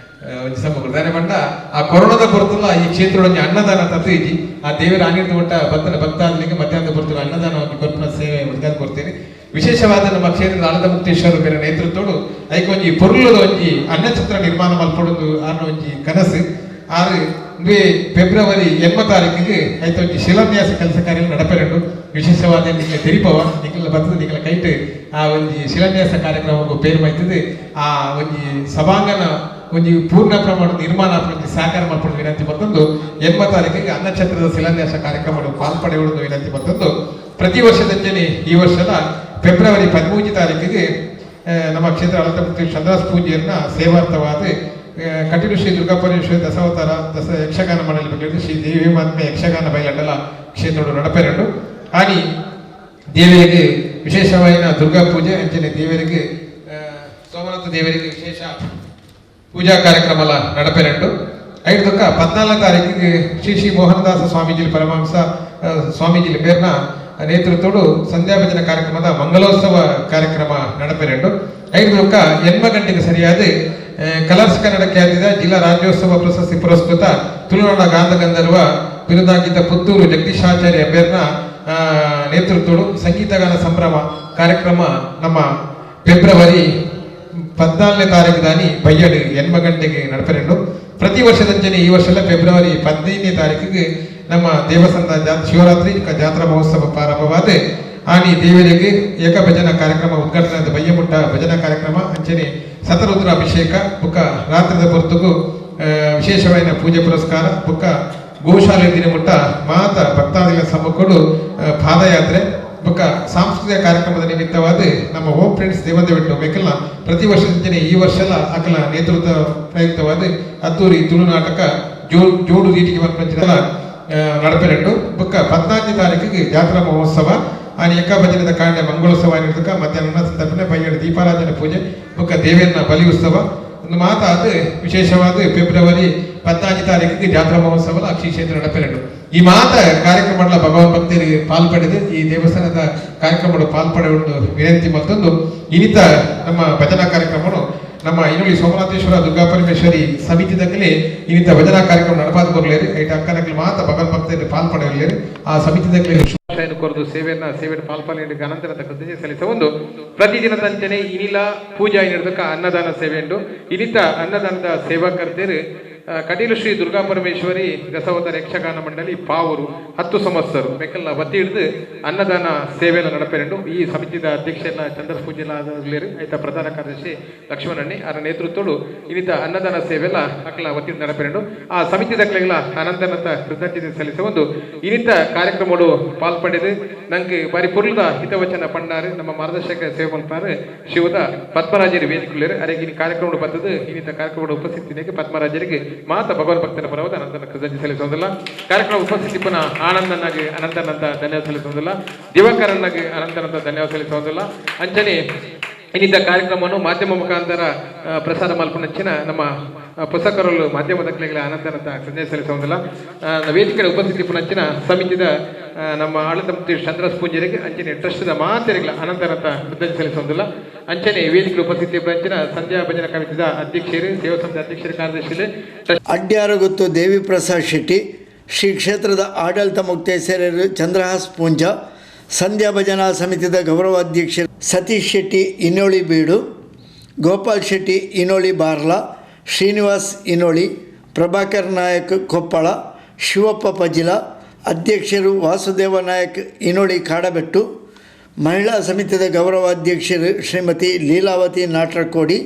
ಒಂಜಿ ಸಮ್ಮುಖ ದಾನೆ ಬಂಡ ಆ ಕೊರೋನಾದ ಪೊರ್ತುಲ ಈ ಕ್ಷೇತ್ರ ಒಂಜಿ ಅನ್ನದಾನ ತತ್ತು ಇಜ್ಜಿ. ಆ ದೇವರ ಆನಿರ್ದ ಒಟ್ಟ ಭಕ್ತನ ಭಕ್ತಾದಿಲಿಗೆ ಮಧ್ಯಾಹ್ನದ ಪೊರ್ತುಲ ಅನ್ನದಾನ ಒಂಜಿ ಕೊರ್ಪುನ ಸೇವೆ ಉದ್ಘಾಟನೆ ಕೊಡ್ತೇನೆ. ವಿಶೇಷವಾದ ನಮ್ಮ ಕ್ಷೇತ್ರದ ಆನಂದ ಮುಕ್ತೇಶ್ವರ ಬೇರೆ ನೇತೃತ್ವಡು ಐಕ್ ಒಂಜಿ ಪೊರ್ಲುದ ಒಂಜಿ ಅನ್ನಛತ್ರ ನಿರ್ಮಾಣ ಮಲ್ಪೊಡೊಂದು ಆರ್ನ ಒಂಜಿ ಕನಸು. ಆರು ಫೆಬ್ರವರಿ 8 ತಾರೀಕಿಗೆ ಐತ ಒಂಜಿ ಶಿಲಾನ್ಯಾಸ ಕೆಲಸ ಕಾರ್ಯ ನಡಪೆರೆಂಡು. ವಿಶೇಷವಾದ ನಿಮಗೆ ತೆರಿಪವ ನಿಖಲ ಬರ್ತದೆ ನಿಖಲ ಕೈಟ್ ಆ ಒಂಜಿ ಶಿಲಾನ್ಯಾಸ ಕಾರ್ಯಕ್ರಮಕ್ಕೂ ಪೇರು ಮೈತದೆ. ಆ ಒಂಜಿ ಸಭಾಂಗಣ ಒಂಜಿ ಪೂರ್ಣ ಪ್ರಮಾಣದ ನಿರ್ಮಾಣ ಒಂಜಿ ಸಹಕಾರ ಮಲ್ಪೊಡು ವಿನಂತಿ ಮತ್ತೊಂದು 8 ತಾರೀಕಿಗೆ ಅನ್ನಛತ್ರದ ಶಿಲಾನ್ಯಾಸ ಕಾರ್ಯಕ್ರಮ ಪಾಲ್ಪಡೆಯುವುದು ವಿನಂತಿ ಮತ್ತೊಂದು. ಪ್ರತಿ ವರ್ಷದಂತೆಯೇ ಈ ವರ್ಷದ ಫೆಬ್ರವರಿ 13 ತಾರೀಕಿಗೆ ನಮ್ಮ ಕ್ಷೇತ್ರ ಅನಂತಮೂರ್ತಿ ಚಂದ್ರಾಸ್ ಪೂಜೆಯನ್ನ ಸೇವಾರ್ಥವಾದ ಕಟೀಲು ಶ್ರೀ ದುರ್ಗಾಪರಮೇಶ್ವರಿ ದಸಾವತಾರ ದಸ ಯಕ್ಷಗಾನ ಮಂಡಳಿ ಬಗ್ಗೆ ಶ್ರೀ ದೇವಿ ಮಹಾತ್ಮೆ ಯಕ್ಷಗಾನ ಬಯಲಂಡಲ ಕ್ಷೇತ್ರದ ನಡಪೆರೆಂಡು. ಆನಿ ದೇವರಿಗೆ ವಿಶೇಷವಾದ ದುರ್ಗಾ ಪೂಜೆ ಅಂಚನೆ ದೇವರಿಗೆ ಸೋಮನಾಥ ದೇವರಿಗೆ ವಿಶೇಷ ಪೂಜಾ ಕಾರ್ಯಕ್ರಮ ನಡಪೆರೆಂಡು. ಐದಕ್ಕ 14 ತಾರೀಕಿಗೆ ಶ್ರೀ ಶ್ರೀ ಮೋಹನದಾಸ ಸ್ವಾಮೀಜಿ ಪರಮಹಂಸ ಸ್ವಾಮೀಜಿ ಬೇರ್ನ ನೇತೃತ್ವಡು ಸಂಧ್ಯಾ ಭಜನ ಕಾರ್ಯಕ್ರಮದ ಮಂಗಲೋತ್ಸವ ಕಾರ್ಯಕ್ರಮ ನಡಪೆರೆಂಡು. ಐದಕ್ಕ 8 ಗಂಟೆಗೆ ಸರಿಯಾದ ಕಲರ್ಸ್ ಕನ್ನಡ ಖ್ಯಾತಿದ ಜಿಲ್ಲಾ ರಾಜ್ಯೋತ್ಸವ ಪ್ರಶಸ್ತಿ ಪುರಸ್ಕೃತ ತುಳುನಾಡ ಗಾಂಧ ಗಂಧರ್ವ ಬಿರುದಾಂಕಿತ ಪುತ್ತೂರು ಜಗದೀಶಾಚಾರ್ಯ ಬೇರ್ನ ನೇತೃತ್ವಡು ಸಂಗೀತಗಾನ ಸಂಭ್ರಮ ಕಾರ್ಯಕ್ರಮ ನಮ್ಮ ಫೆಬ್ರವರಿ 14ನೇ ತಾರೀಕು ದಾನಿ ಬಯ್ಯಡು 8 ಗಂಟೆಗೆ ನಡಪೆರೆಂಡು. ಪ್ರತಿ ವರ್ಷದಂಚನೆ ಈ ವರ್ಷದ ಫೆಬ್ರವರಿ 15ನೇ ತಾರೀಕಿಗೆ ನಮ್ಮ ದೇವಸ್ಥಾನದ ಶಿವರಾತ್ರಿ ಜಾತ್ರಾ ಮಹೋತ್ಸವ ಪ್ರಾರಂಭವಾದ ಆನಿ ದೇವರಿಗೆ ಏಕಭಜನಾ ಕಾರ್ಯಕ್ರಮ ಉದ್ಘಾಟನೆ ಬಯ್ಯಮುಟ್ಟ ಭಜನಾ ಕಾರ್ಯಕ್ರಮ ಅಂಚನೆ ಸತರುದ್ರ ಅಭಿಷೇಕ ಬುಕ್ಕ ರಾತ್ರಿದ ಪೊರ್ತುಗು ವಿಶೇಷವಾದ ಪೂಜೆ ಪುರಸ್ಕಾರ ಬುಕ್ಕ ಗೋಶಾಲೆ ದಿನಮುಟ್ಟ ಮಾತ ಭಕ್ತಾದಿಗಳ ಸಮ್ಮುಖಡು ಪಾದಯಾತ್ರೆ ಬುಕ್ಕ ಸಾಂಸ್ಕೃತಿಕ ಕಾರ್ಯಕ್ರಮದ ನಿಮಿತ್ತವಾದ ನಮ್ಮ ಓಂ ಫ್ರೆಂಡ್ಸ್ ದೇವಂದಬೆಟ್ಟು ಮೇಕಲ್ನ ಪ್ರತಿ ವರ್ಷದಂಚನೆ ಈ ವರ್ಷದ ಅಕಲ ನೇತೃತ್ವ ಪ್ರಯುಕ್ತವಾದ ಅದ್ದೂರಿ ತುಳುನಾಟಕ ಜೋಡು ರೀತಿಗೆ ಬರ್ಪಂಚಿನ ನಡಪೆರೆಂಡು. ಬುಕ್ಕ 14ನೇ ತಾರೀಕಿಗೆ ಜಾತ್ರಾ ಮಹೋತ್ಸವ ಆನಿ ಎಕ್ಕ ಭಜನದ ಕಾಂಡೆ ಮಂಗಳೋತ್ಸವ ಆಗಿರ್ತಕ್ಕ ಮಧ್ಯಾಹ್ನ ಸಂದರ್ಭನೆ ಬಯ್ಯಡು ದೀಪಾರಾಧನೆ ಪೂಜೆ ಬುಕ್ಕ ದೇವಿಯನ್ನ ಬಲಿ ಉತ್ಸವ ಒಂದು ಮಾತಾದ ವಿಶೇಷವಾದ ಫೆಬ್ರವರಿ 14 ತಾರೀಕಿಗೆ ಜಾತ್ರಾ ಮಹೋತ್ಸವ ಅಕ್ಷಿ ಕ್ಷೇತ್ರ ನಡಪೆರೆಂಡು. ಈ ಮಾತ ಕಾರ್ಯಕ್ರಮ ಭಗವಾನ್ ಭಕ್ತರಿಗೆ ಪಾಲ್ಪಡೆದು ಈ ದೇವಸ್ಥಾನದ ಕಾರ್ಯಕ್ರಮ ಪಾಲ್ಪಡೆಯುವುದು ವಿನಂತಿ ಮತ್ತೊಂದು ಇನ್ನಿತ ನಮ್ಮ ಭಜನಾ ಕಾರ್ಯಕ್ರಮಗಳು ನಮ್ಮ ಇನ್ನುಳಿ ಸೋಮನಾಥೇಶ್ವರ ದುರ್ಗಾಪರಮೇಶ್ವರಿ ಸಮಿತಿದಾಗಲೇ ಇನ್ನಿತ ಭಜನಾ ಕಾರ್ಯಕ್ರಮ ನಡಪಾದ ಕೊರಲೇರಿ. ಐಟ ಅಕ್ಕನಕಲಿ ಮಾತ ಭಗವಾನ್ ಭಕ್ತರಿಗೆ ಪಾಲ್ಪಡೆಯಲೇರಿ. ಆ ಸಮಿತಿದಾಗಲೇ ಶುಭಾಶಯ ಕೊರದು ಸೇವೆಯನ್ನ ಸೇವೆ ಪಾಲ್ಪಾಲೆ ಅನಂತರ ಕೃತಜ್ಞತೆ ಸಲ್ಲಿಸ ಒಂದು ಪ್ರತಿದಿನದಂಚನೆ ಇನಿಲ ಪೂಜಾ ನೀಡತಕ್ಕ ಅನ್ನದಾನ ಸೇವೆಯನ್ನು ಇನ್ನಿತ ಅನ್ನದಾನದ ಸೇವಾಕರ್ತರು ಕಟೀಲು ಶ್ರೀ ದುರ್ಗಾ ಪರಮೇಶ್ವರಿ ದಸಾವತಾರ ಯಕ್ಷಗಾನ ಮಂಡಳಿ ಪಾವೂರು 10 ಸಮಸ್ತರು ಮೆಕ್ಕಲ್ನ ವತಿ ಹಿಡಿದು ಅನ್ನದಾನ ಸೇವೆಯನ್ನು ನಡಪೆರೆಂಡು. ಈ ಸಮಿತಿದ ಅಧ್ಯಕ್ಷನ ಚಂದ್ರ ಪೂಜೆಲಾದಲೇರು ಆಯ್ತ ಪ್ರಧಾನ ಕಾರ್ಯದರ್ಶಿ ಲಕ್ಷ್ಮಣಣ್ಣಿ ಅವರ ನೇತೃತ್ವಡು ಇನ್ನಿತ ಅನ್ನದಾನ ಸೇವೆಲ್ಲ ಅಕ್ಕಲ ವತಿ ನಡಪೆರೆಂಡು. ಆ ಸಮಿತಿದ ಅಕ್ಕಲೆಗಳ ಅನಂತನಂತ ಕೃತಜ್ಞತೆ ಸಲ್ಲಿಸ ಒಂದು ಇನ್ನಿತ ಕಾರ್ಯಕ್ರಮಗಳು ಪಾಲ್ಪಡೆದು ನಂಗೆ ಬಾರಿ ಪೊರ್ಲುದ ಹಿತವಚನ ಪಂಡಾರು ನಮ್ಮ ಮಾರ್ಗದರ್ಶಕ ಸೇವೆ ಮಲ್ಪಾರು ಶಿವದ ಪದ್ಮರಾಜರಿ ವೇದಿಕೆಲೇರು. ಅರೆಗೆ ಇನ್ನು ಕಾರ್ಯಕ್ರಮ ಬರ್ತದೆ ಇನ್ನಿತ ಕಾರ್ಯಕ್ರಮದ ಉಪಸ್ಥಿತಿಗೆ ಪದ್ಮರಾಜರಿಗೆ ಮಾತ ಭಗವನ್ ಭಕ್ತರ ಪರವಾದ ಅನಂತನ ಕೃತಜ್ಞತೆ ಸಲ್ಲಿಸುವುದಿಲ್ಲ. ಕಾರ್ಯಕ್ರಮ ಉಪಸ್ಥಿತಿ ಪುನಃ ಆನಂದನಾಗಿ ಅನಂತನಂತ ಧನ್ಯವಾದ ಸಲ್ಲಿಸುವುದಿಲ್ಲ. ದಿವಾಕರನ್ನಾಗಿ ಅನಂತನಂತ ಧನ್ಯವಾದ ಸಲ್ಲಿಸುವುದಿಲ್ಲ. ಅಂಚನೆ ಇನ್ನಿದ್ದ ಕಾರ್ಯಕ್ರಮವನ್ನು ಮಾಧ್ಯಮ ಮುಖಾಂತರ ಪ್ರಸಾರ ಮಲ್ಪನಂಚಿನ ನಮ್ಮ ಪುಸ್ತಕರಲ್ಲೂ ಮಾಧ್ಯಮದ ಕಲೆಗಳ ಅನಂತನಂತ ಕೃತಜ್ಞತೆ ಸಲ್ಲಿಸುವುದಿಲ್ಲ. ವೇದಿಕೆಯ ಉಪಸ್ಥಿತಿ ಪುನಂಚಿನ ಸಮಿತಿದ ನಮ್ಮ ಆಡಳಿತ ಮುಕ್ತಿ ಚಂದ್ರ ಪೂಂಜರಿಗೆ ಅಂಚನೆ ಟ್ರಸ್ಟ್ದ ಮಾತೆರಿಗಳ ಅನಂತನಂತ ಕೃತಜ್ಞತೆ ಸಲ್ಲಿಸುವುದಿಲ್ಲ. ಅಂಚನೆ ವೇದಿಕೆ ಉಪಸ್ಥಿತಿ ಪುನಂಚಿನ ಸಂಧ್ಯಾ ಭಜನಾ ಕಮಿಟಿದ ಅಧ್ಯಕ್ಷರು, ಸೇವಾ ಸಂಸ್ಥೆ ಅಧ್ಯಕ್ಷರು, ಕಾರ್ಯದರ್ಶಿ ಟ್ರಸ್ಟ್ ಅಡ್ಯಾರಗುತ್ತು ದೇವಿಪ್ರಸಾದ್ ಶೆಟ್ಟಿ, ಶ್ರೀ ಕ್ಷೇತ್ರದ ಆಡಳಿತ ಮುಕ್ತೇಸರರು ಚಂದ್ರಹಾಸ್ ಪೂಂಜಾ, ಸಂಧ್ಯಾ ಭಜನಾ ಸಮಿತಿದ ಗೌರವಾಧ್ಯಕ್ಷ ಸತೀಶ್ ಶೆಟ್ಟಿ ಇನ್ನೋಳಿ ಬೀಡು, ಗೋಪಾಲ್ ಶೆಟ್ಟಿ ಇನ್ನೋಳಿ ಬಾರ್ಲಾ, ಶ್ರೀನಿವಾಸ್ ಇನ್ನೋಳಿ, ಪ್ರಭಾಕರ್ ನಾಯಕ್ ಕೊಪ್ಪಳ, ಶಿವಪ್ಪ ಪಜಿಲ, ಅಧ್ಯಕ್ಷರು ವಾಸುದೇವ ನಾಯಕ್ ಇನ್ನೋಳಿ ಕಾಡಬೆಟ್ಟು, ಮಹಿಳಾ ಸಮಿತಿಯ ಗೌರವಾಧ್ಯಕ್ಷರು ಶ್ರೀಮತಿ ಲೀಲಾವತಿ ನಾಟ್ರಕೋಡಿ,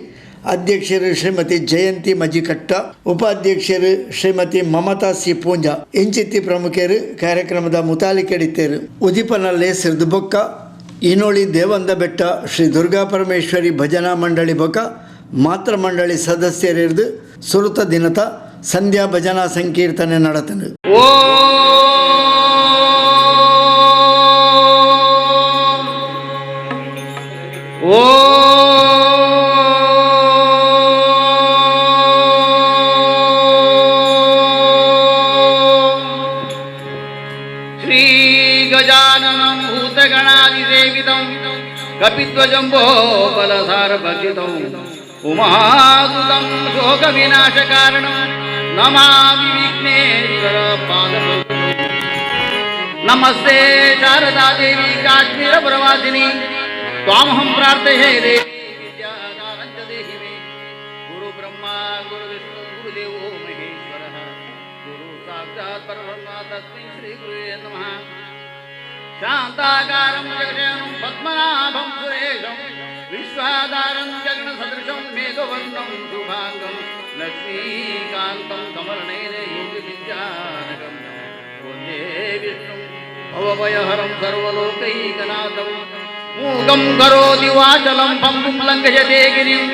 ಅಧ್ಯಕ್ಷರು ಶ್ರೀಮತಿ ಜಯಂತಿ ಮಜಿಕಟ್ಟ, ಉಪಾಧ್ಯಕ್ಷರು ಶ್ರೀಮತಿ ಮಮತಾ ಸಿ ಪೂಂಜಾ ಇಂಚಿತ್ತಿ ಪ್ರಮುಖರು ಕಾರ್ಯಕ್ರಮದ ಮುತಾಲಿಕೆಡಿತ್ತೇರು. ಉದಿಪನಲ್ಲೇ ಸಿರ್ದುಬೊಕ್ಕ ಇನೋಳಿ ದೇವಂದ ಬೆಟ್ಟ ಶ್ರೀ ದುರ್ಗಾ ಪರಮೇಶ್ವರಿ ಭಜನಾ ಮಂಡಳಿ ಬೊಕ್ಕ ಮಾತೃ ಮಂಡಳಿ ಸದಸ್ಯರಿರ್ದು ಸುರುತ ದಿನತ ಸಂಧ್ಯಾ ಭಜನಾ ಸಂಕೀರ್ತನೆ ನಡತನು. ಓಂ ಓಂ ಶ್ರೀ ಗಜಾನನಂ ಭೂತಗಣಾದಿಸೇವಿತಂ ಕಪಿಧ್ವಜಂಬೋ ಬಲಸಾರಭಕ್ಷಿತಂ ಉಮಾಸುತಂ ಶೋಕವಿನಾಶಕಾರಣಂ ನಮಾಮಿ ವಿಘ್ನೇಶ್ವರ ಪಾದಪದ್ಮಂ. ನಮಸ್ತೆ ಶಾರದಾ ದೇವಿ ಕಾಶ್ಮೀರ ಪುರವಾಸಿನಿ ತ್ವಾಮಹಂ ಪ್ರಾರ್ಥಯೇ ದೇವಿ ವಿದ್ಯಾದಾನಂಚ ದೇಹಿ ಮೇ. ಗುರು ಬ್ರಹ್ಮ ಗುರು ವಿಷ್ಣು ಗುರುದೇವೋ ಮಹೇಶ್ವರಃ ಗುರು ಸಾಕ್ಷಾತ್ ಪರಬ್ರಹ್ಮ ತಸ್ಮೈ ಶ್ರೀ ಗುರುವೇ ನಮಃ. ಶಾಂತಾಕಾರಂ ಜಗಜನಂ ಪದ್ಮನಾಭಂ ಸುರೇಶಂ ವಿಶ್ವಾಧಾರಂ ಜಗಣಸದೃಶಂ ಮೇಘವರ್ಣಂ ಶುಭಾಂಗಂ ಲಕ್ಷ್ಮೀಕಾಂತಂ ಕಮಲನಯನ ಯೋಗಿವಿದ್ಯಾನಗಂ ವಂದೇ ವಿಷ್ಣುಂ ಭವಭಯಹರಂ ಸರ್ವಲೋಕೈಕನಾಥಂ. ಮೂಕಂ ಕರೋತಿ ವಾಚಲಂ ಪಂಗುಂ ಲಂಘಯತೆ ಗಿರಿಂ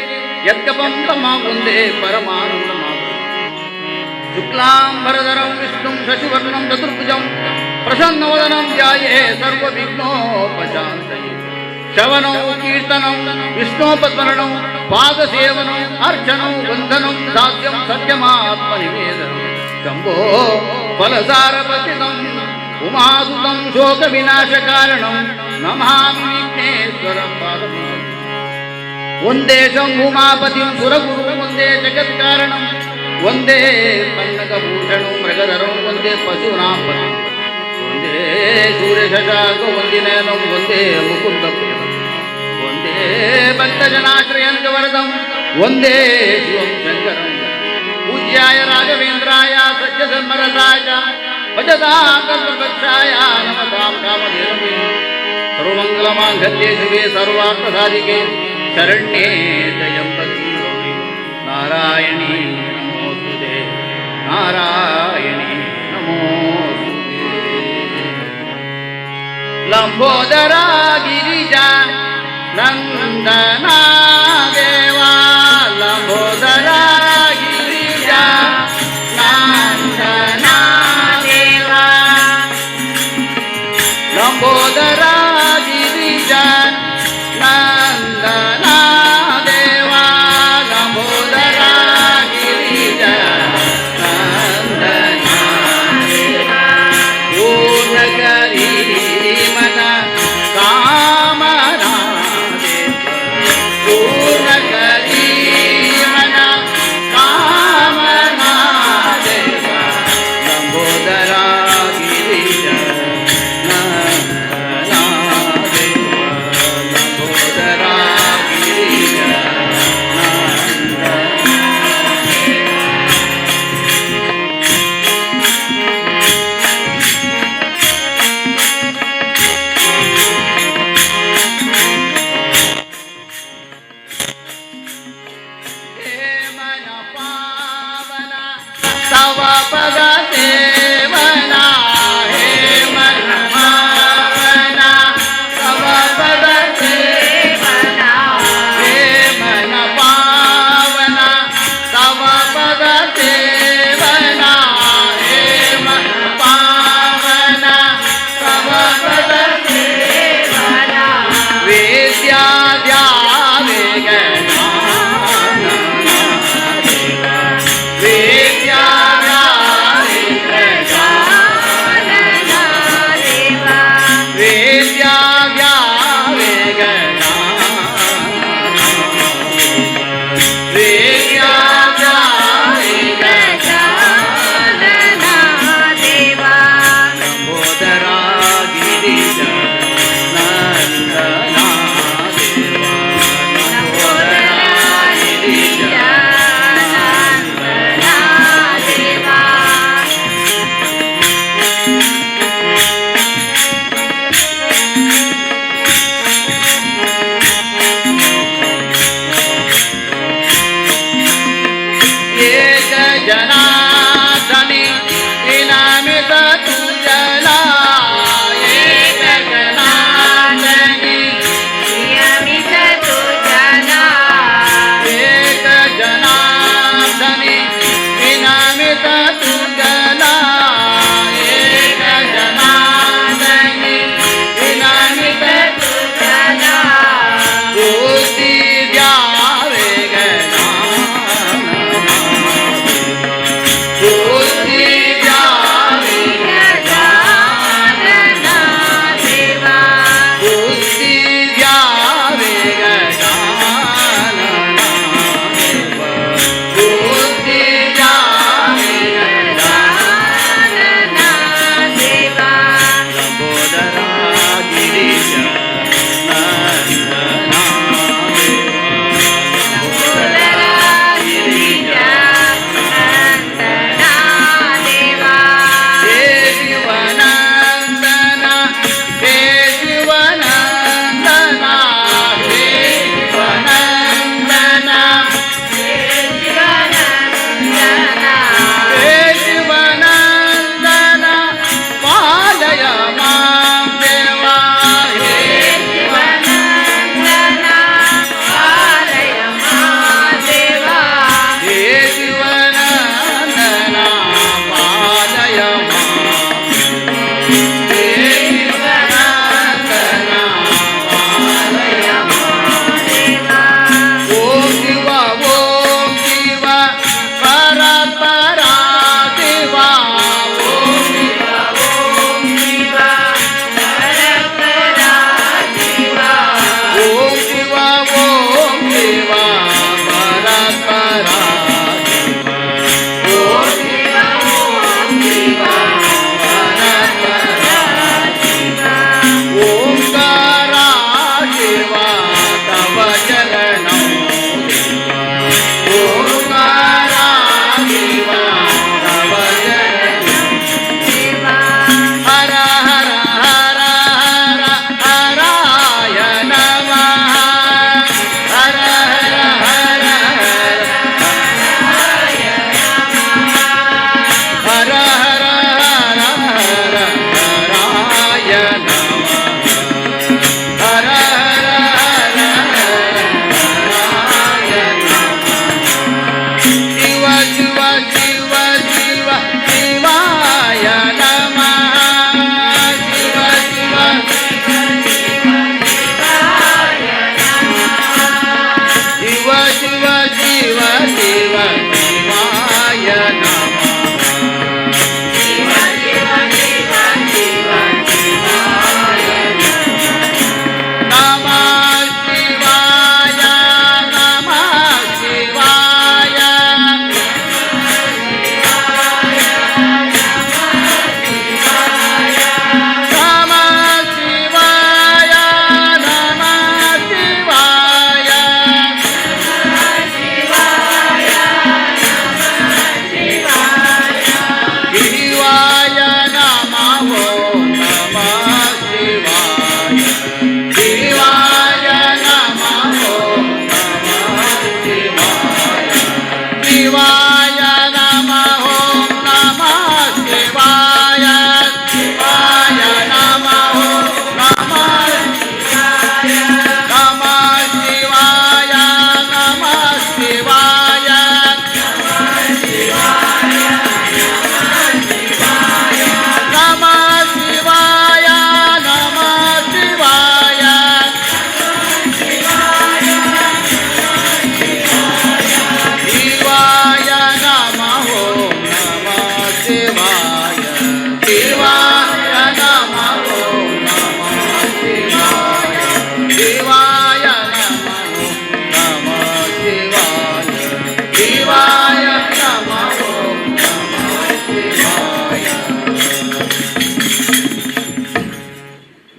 ಯತ್ಕಪಂ ತಮಾಂ ವಂದೇ ಪರಮಾನಂದಮಾಂ. ಶುಕ್ಲಾಂಬರಧರಂ ವಿಷ್ಣುಂ ಶಶಿವರ್ಣಂ ಚತುರ್ಭುಜಂ ಪ್ರಸನ್ನವದನಂ ಧ್ಯಾಯೇ ಸರ್ವವಿಘ್ನೋಪಶಾಂತಯೇ. ಶ್ರವಣೌ ಕೀರ್ತನಂ ವಿಷ್ಣೋಪಸ್ಮರಣಂ ಪಾದಸೇವನಂ ಅರ್ಚನಂ ವಂದನಂ ದಾಸ್ಯಂ ಸತ್ಯಮಾತ್ಮನಿವೇದನಂ ಶಂಭೋ ಫಲಸಾರಪತಿತಂ ಉಮಾಸುತಂ ಶೋಕವಿನಾಶಕಾರಣಂ ನಮಾಮಿ ವಿಘ್ನೇಶ್ವರ ಪಾದಪದ್ಮಂ. ವಂದೇ ಶಂಭುಮಾಪತಿಂ ಸುರಗುರು ವಂದೇ ಜಗತ್ಕಾರಣಂ ವಂದೇ ಪನ್ನಗಭೂಷಣಂ ಮೃಗಧರಂ ವಂದೇ ಪಶೂನಾಂ ಪತಿಂ ವಂದೇ ಸೂರ್ಯಶಶಾಂಕ ವಂದಿನಯನಂ ವಂದೇ ಮುಕುಂದ ಪ್ರಿಯಂ ವಂದೇ ಭಕ್ತಜನಾಶ್ರಯಂ ವರದಂ ವಂದೇ ಶಿವಂ ಶಂಕರಂ. ಪೂಜ್ಯಾಯ ರಾಘವೇಂದ್ರಾಯ ಸತ್ಯಧರ್ಮರತಾಯ ಭಜತಾಂ ಕಲ್ಪವೃಕ್ಷಾಯ ನಮತಾಂ ಕಾಮಧೇನವೇ. ಸರ್ವಮಂಗಲಮಾಂಗಲ್ಯೆ ಶಿವೆ ಸರ್ವಾರ್ಥಸಾಧಿಕೆ ಶರಣ್ಯೇ ತ್ರ್ಯಂಬಕೆ ಗೌರಿ ನಾರಾಯಣಿ ನಮೋಸ್ತುತೆ ನಾರಾಯಣಿ ನಮೋಸ್ತುತೆ. ಲಂಬೋದರ ಗಿರಿಜಾ ನಂದನಾ ದೇವಾ ಲಂಬೋದರ ಗಿರಿಜಾ ನಂದನಾ ದೇವಾ ಲಂಬೋದರ ಗಿರಿಜಾ ನಂದನಾ ದೇವಾ ಲಂಬೋದರ ಗಿರಿಜಾ ನಂದನಾ ಪೂರ್ಣಕರಿ ಮನ ಕಾಮನಾ ಪೂರ್ಣಕರಿ ಮನ ಕಾಮನಾ ದೇವ ಲಂಬೋದರ ಗಿರಿಜ ನಂದನಾ.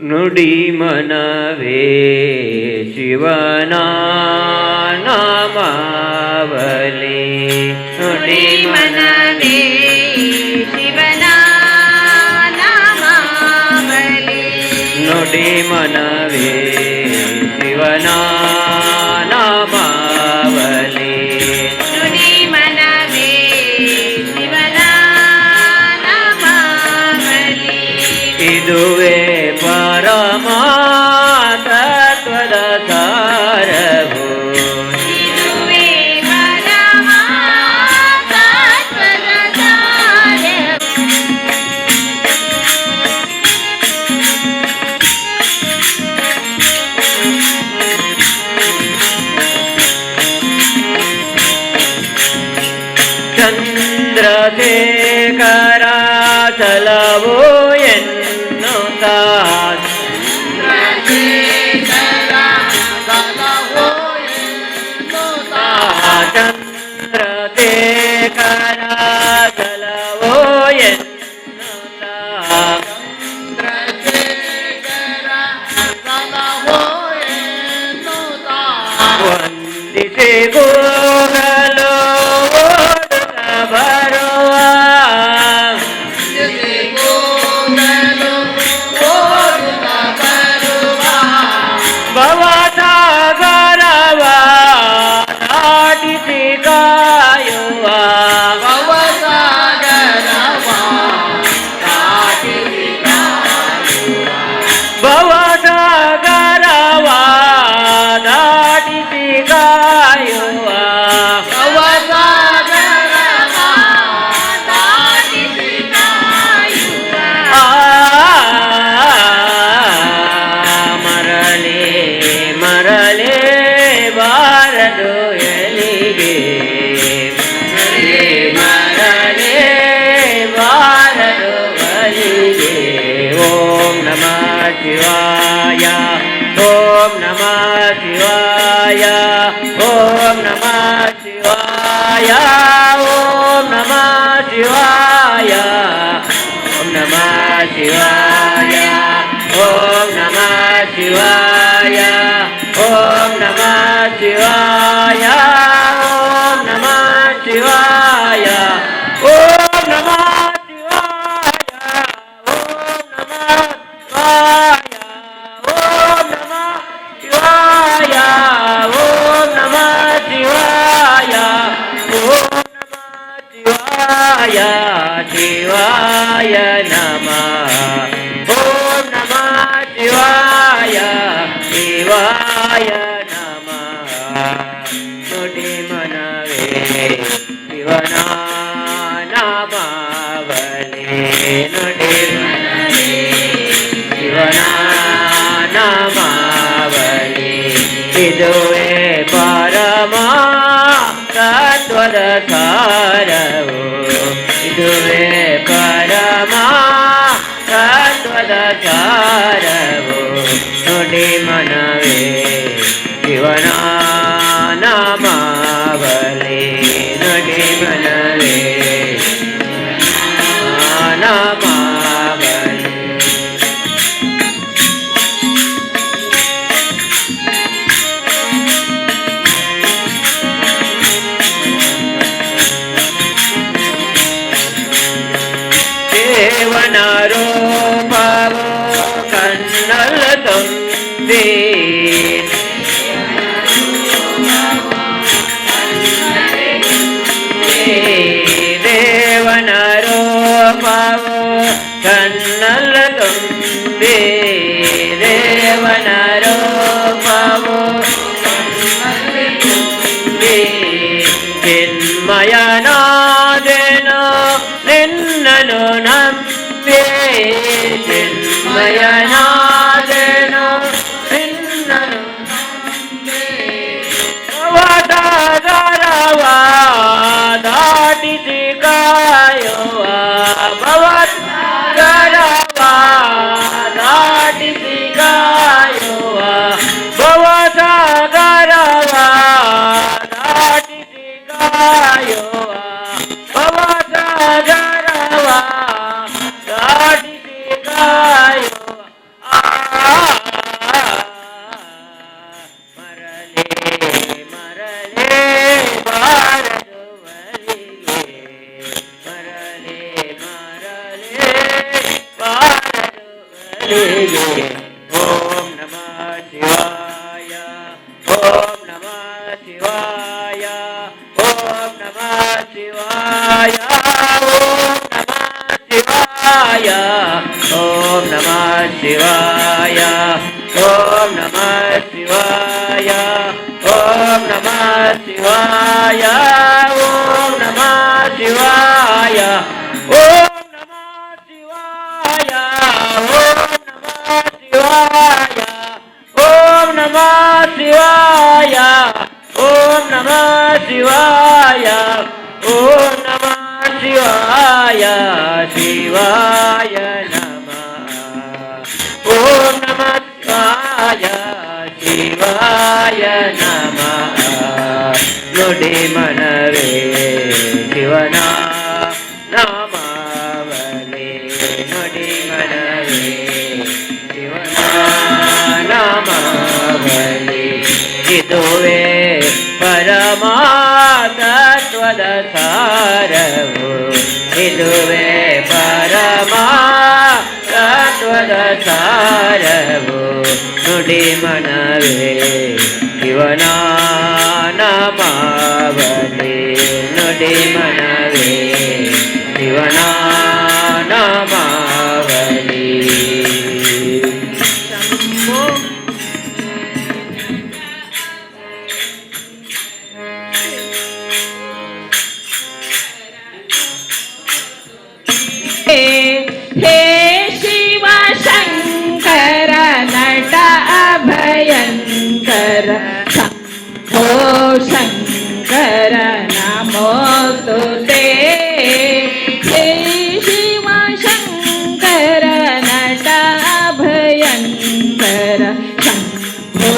ನುಡಿ ಮನವೇ ಶಿವನ ನಾಮಾವಲಿ. ನುಡಿ ಮನವೇ ಶಿವನ ನಾಮಾವಲಿ. ನುಡಿ ಮನವೇ ಶಿವನ ನಾಮಾವಲಿ. ನುಡಿ ಮನವೇ ಶಿವನ ನಾಮಾವಲಿ. ಇದುವೇ ಪರಮ ತತ್ವದ ಸಾರವು. ಇದುವೇ ಪರಮ ತತ್ವದ ಸಾರವು. ಚಂದ್ರಶೇಖರ ಸಲವೋ ಎನ್ನುತ್ತಾ. ಚಂದ್ರಶೇಖರ ಸಲಹೋ ಎನ್ನುತ್ತಾ. ಚಂದ್ರಶೇಖರ ಸಲವೋ ಎನ್ನುತ್ತಾ. ಚಂದ್ರಶೇಖರ ಸಲಹೋ ಎನ್ನುತ್ತಾ. ವಂದಿಸಿ ಕೂಗಲು ಓಡುತ್ತ ಬರುವ. ವಂದಿಸಿ ಕೂಗಲು ಓಡುತ್ತ ಬರುವ. ಭವಸಾಗರವ ದಾಟಿಸಿ ಕಾಯುವ. ಭವಸಾಗರವ ದಾಟಿಸಿ ಕಾಯುವ. ಭವಸಾಗರವ ದಾಟಿಸಿ ಕಾಯುವ. ಭವಸಾಗರವ ದಾಟಿಸಿ ಕಾಯುವ. ಆ ಮರಳಿ ಮರಳಿ ಬಾರದು ಎಲ್ಲಿಗೆ, ಮರಳಿ ಬಾರದು ಬಲಿಗೆ. ಓಂ ನಮಃ ಶಿವಾಯ, ಓಂ ನಮಃ ಶಿವಾಯ, ಓಂ ನಮಃ ಶಿವಾಯ, ಓಂ ನಮಃ ಶಿವಾಯ, ಓಂ ನಮಃ ಶಿವಾಯ, ಓಂ ನಮಃ ಶಿವಾಯ, ಓಂ ನಮಃ ಶಿವಾಯ, ಓಂ ನಮಃ ಶಿವಾಯ, ಓಂ ನಮಃ ಶಿವಾಯ, ಓಂ ನಮಃ ಶಿವಾಯ, ಓಂ ನಮಃ ಶಿವಾಯ, ಓಂ ನಮಃ ಶಿವಾಯ, ಓಂ ನಮಃ ಶಿವಾಯ, ಶಿವಾಯ ನಮಃ. ಓಂ ನಮಃ ಶಿವಾಯ, ಶಿವಾಯ ನಮಃ. ನುಡಿ ಮನವೇ ಶಿವನ ನಾಮಾವಲಿ. ನುಡಿ ಮನವೇ ಶಿವನ ನಾಮಾವಲಿ. ಇದುವೇ ಪರಮ ತತ್ವದ ಸಾರವು. ಇದುವೇ ಪರಮ ತತ್ವದ ಸಾರವು. ನುಡಿ ಮನವೇ ಶಿವನ ನಾಮಾವಲಿ. ನುಡಿ ಮನವೇ ನಾಮಾವಲಿ. ದೇವನ ರೂಪವು ಕಣ್ಣಲ್ಲ ತುಂಬಿ. ದೇವನ ರೂಪವು ಕಣ್ಣಲ್ಲ ತುಂಬಿ. ದೇವನ ರೂಪವು ತುಂಬಿ. ಚಿನ್ಮಯನಾದೆನೋ ನಿನ್ನನು ನಂಬಿ. ಚಿನ್ಮಯನಾದೆನೋ ನಿನ್ನನು ನಂಬಿ. ಭವಸಾಗರವ ದಾಟಿಸಿ ಕಾಯುವ. ಭವಸಾಗರವ ದಾಟಿಸಿ ಕಾಯುವ. ಭವಸಾಗರವ ದಾಟಿಸಿ ಕಾಯುವ. ಭವಸಾಗರವ ದಾಟಿಸಿ ಕಾಯುವ. ಆ ಓಂ ನಮಃ ಶಿವಾಯ ಓಂ ನಮಃ ಶಿವಾಯ ಓಂ ನಮಃ ಶಿವಾಯ ಓಂ ನಮಃ ಶಿವಾಯ ಓಂ ನಮಃ ಶಿವಾಯ ಓಂ ನಮಃ ಶಿವಾಯ ಓಂ ನಮಃ ಶಿವಾಯ ಓಂ ನಮಃ ಶಿವಾಯ ಓಂ ನಮಃ ಶಿವಾಯ ಓಂ ನಮಃ ಶಿವಾಯ ಓಂ ನಮಃ ಶಿವಾಯ ಓಂ ನಮಃ ಶಿವಾಯ ಓಂ ನಮಃ ಶಿವಾಯ ಶಿವಾಯ ನಮಃ ಓಂ ನಮಃ ಶಿವಾಯ ಶಿವಾಯ ನಮಃ. ನುಡಿ ಮನವೇ ಶಿವನ ನಾಮಾವಲಿ, ನುಡಿ ಮನವೇ ಶಿವನ ನಾಮಾವಲಿ. ಇದುವೇ ಪರಮಾತತ್ವದ ಸಾರವು, ಇದುವೇ ಪರಮಾ ತತ್ವದ ಸಾರವು. ನುಡಿ ಮನವೇ ಶಿವನ ನಾಮಾವಲಿ, ನುಡಿ ಮನವೇ ಶಿವನ ನಾಮಾವಲಿ. ಶಂಭೋ. हे शिव शङ्कर नट अभयङ्कर, शम्भो शङ्कर नमोऽस्तु ते. हे शिव शङ्कर नट अभयङ्कर, शम्भो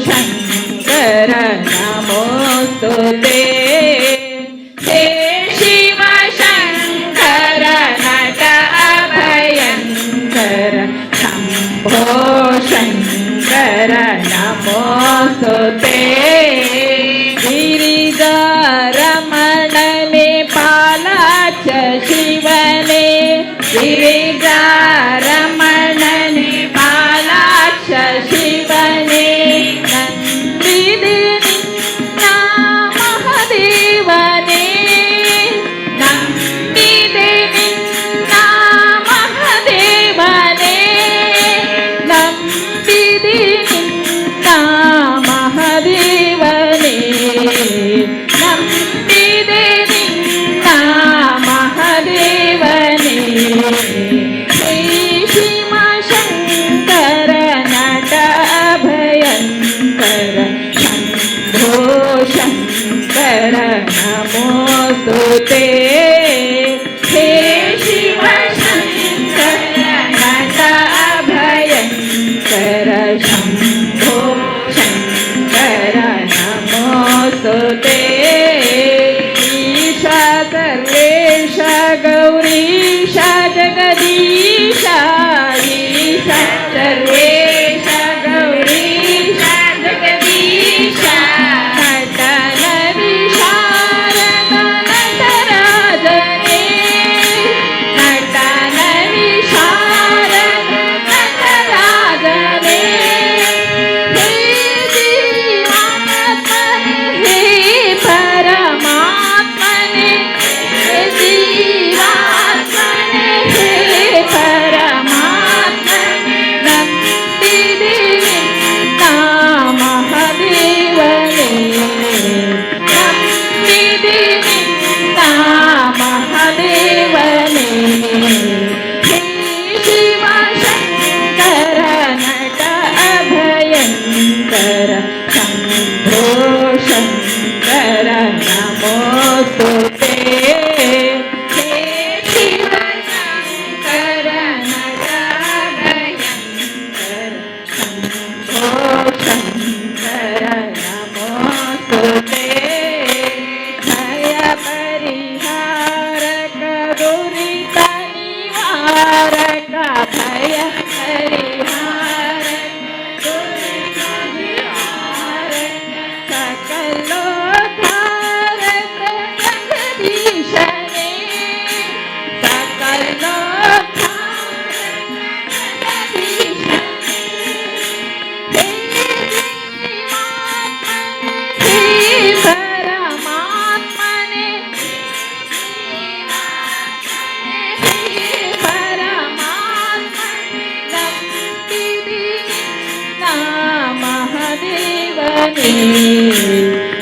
शङ्कर नमोऽस्तु ते. हे शिव शङ्कर नट अभयङ्कर, शम्भो शङ्कर नमोऽस्तु ते. गिरिजारमणने पालाच शिवने, गिरिजारमणने पालाक्ष शिवने, ನಂಬಿದೆ ನಿನ್ನ ಮಹದೇವನೇ, ನಂಬಿದೆ ನಿನ್ನ ಮಹದೇವನೇ, ನಂಬಿದೆ ನಿನ್ನ ಮಹದೇವನೇ.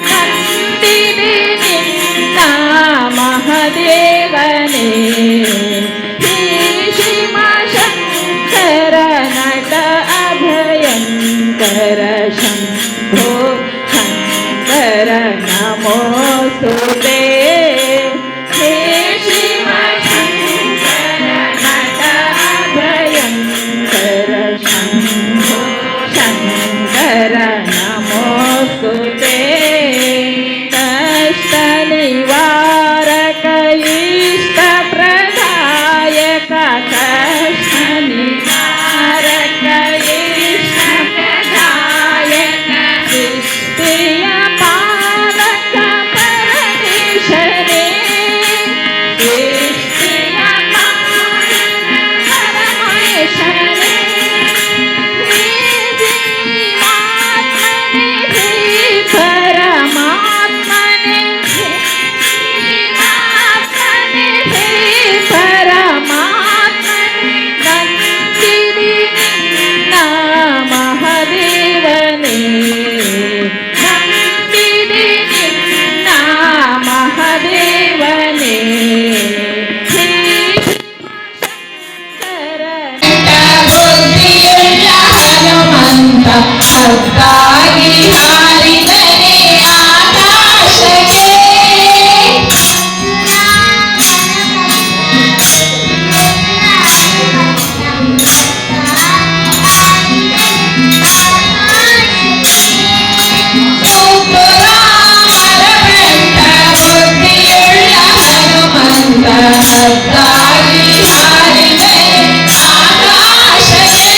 ನಂಬಿದೆ ನಿನ್ನ ಮಹದೇವನೇ. ಹೇ ಶಿವ ಶಂಕರ ನಟ ಅಭಯಂಕರ ಶಂಭೋ ಶಂಕರ ನಮೋಸ್ತುತೇ. ಹೇ ಶಿವ ಶಂಕರ ನಟ ಅಭಯಂಕರ ಶಂಭೋ ಶಂಕರ ನಮೋಸ್ತುತೇ. ಕಷ್ಟ ನಿವಾರಕ ಇಷ್ಟ ಪ್ರದಾಯಕ, ಕಷ್ಟ ನಿವಾರಕ ಇಷ್ಟ ಪ್ರದಾಯಕ, ಸೃಷ್ಟಿಯ ಪಾಲಕ ಪರಮೇಶನೇ, ಸೃಷ್ಟಿಯ ಪಾಲಕ ಪರಮೇಶನೇ. ಹೇ ಜೀವಾತ್ಮನೇ, ಹೇ ಪರಮಾತ್ಮನೇ, ಜೀವಾತ್ಮನೇ, ಹೇ ಪರಮಾತ್ಮನೇ, ನಂಬಿದೆ ನಿನ್ನ ಮಹದೇವನೇ, ನಂಬಿದೆ ನಿನ್ನ ಮಹದೇವನೇ. ಹೇ ಶಂಕರ ಬುದ್ಧಿಯುಳ್ಳ ಹನುಮಂತ ಹದ್ದಾಗಿ ಹಾರಿದನೆ ಆಕಾಶಕ್ಕೆ. ರಾಮರ ಬೆಟ್ಟ ಬುದ್ಧಿಯುಳ್ಳ ಹನುಮಂತ ಹದ್ದಾಗಿ ಹಾರಿದನೆ ಆಕಾಶಕ್ಕೆ.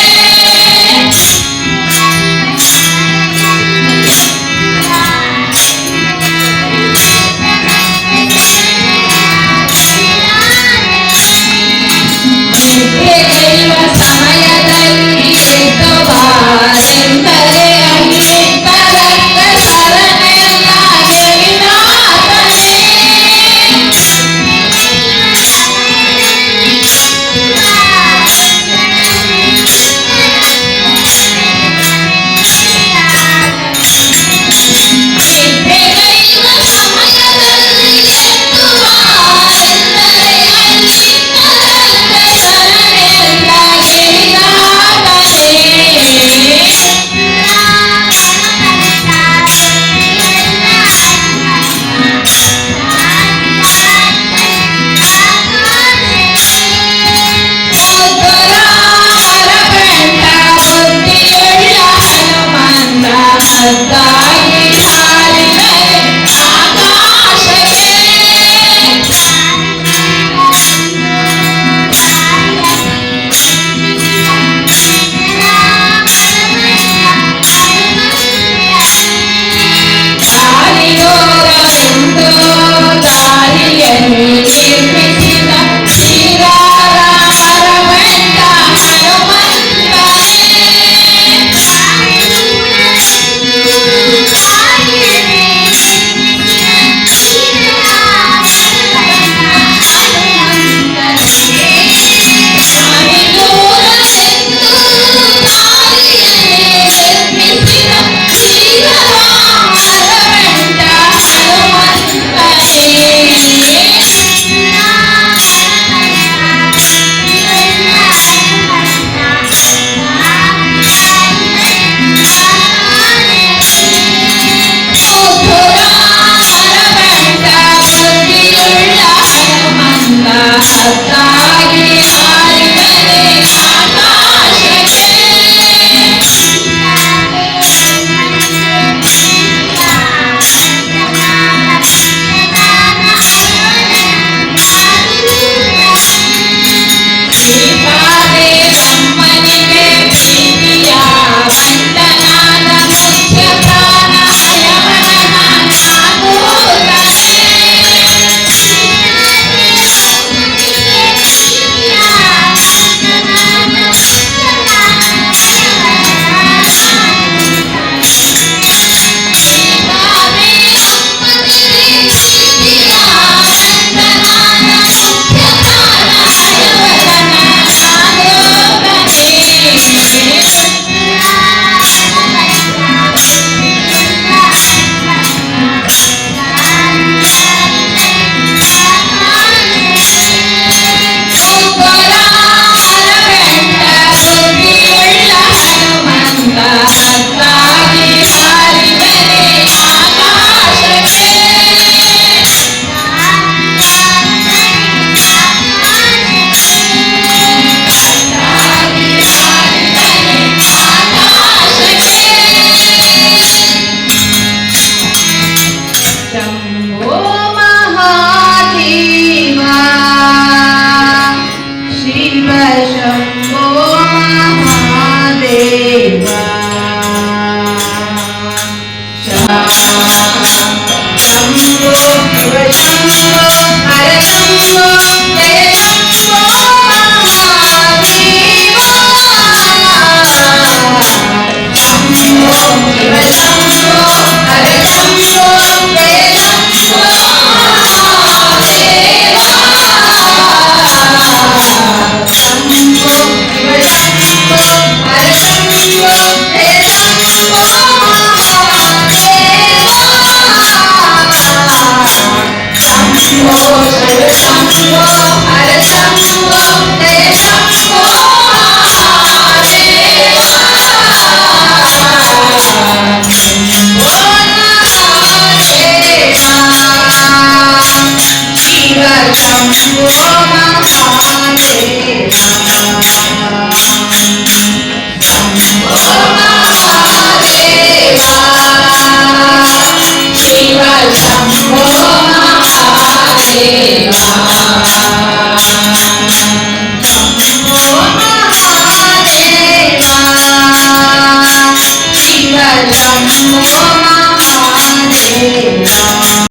ಶಂಭೋ ಮಹಾದೇವ.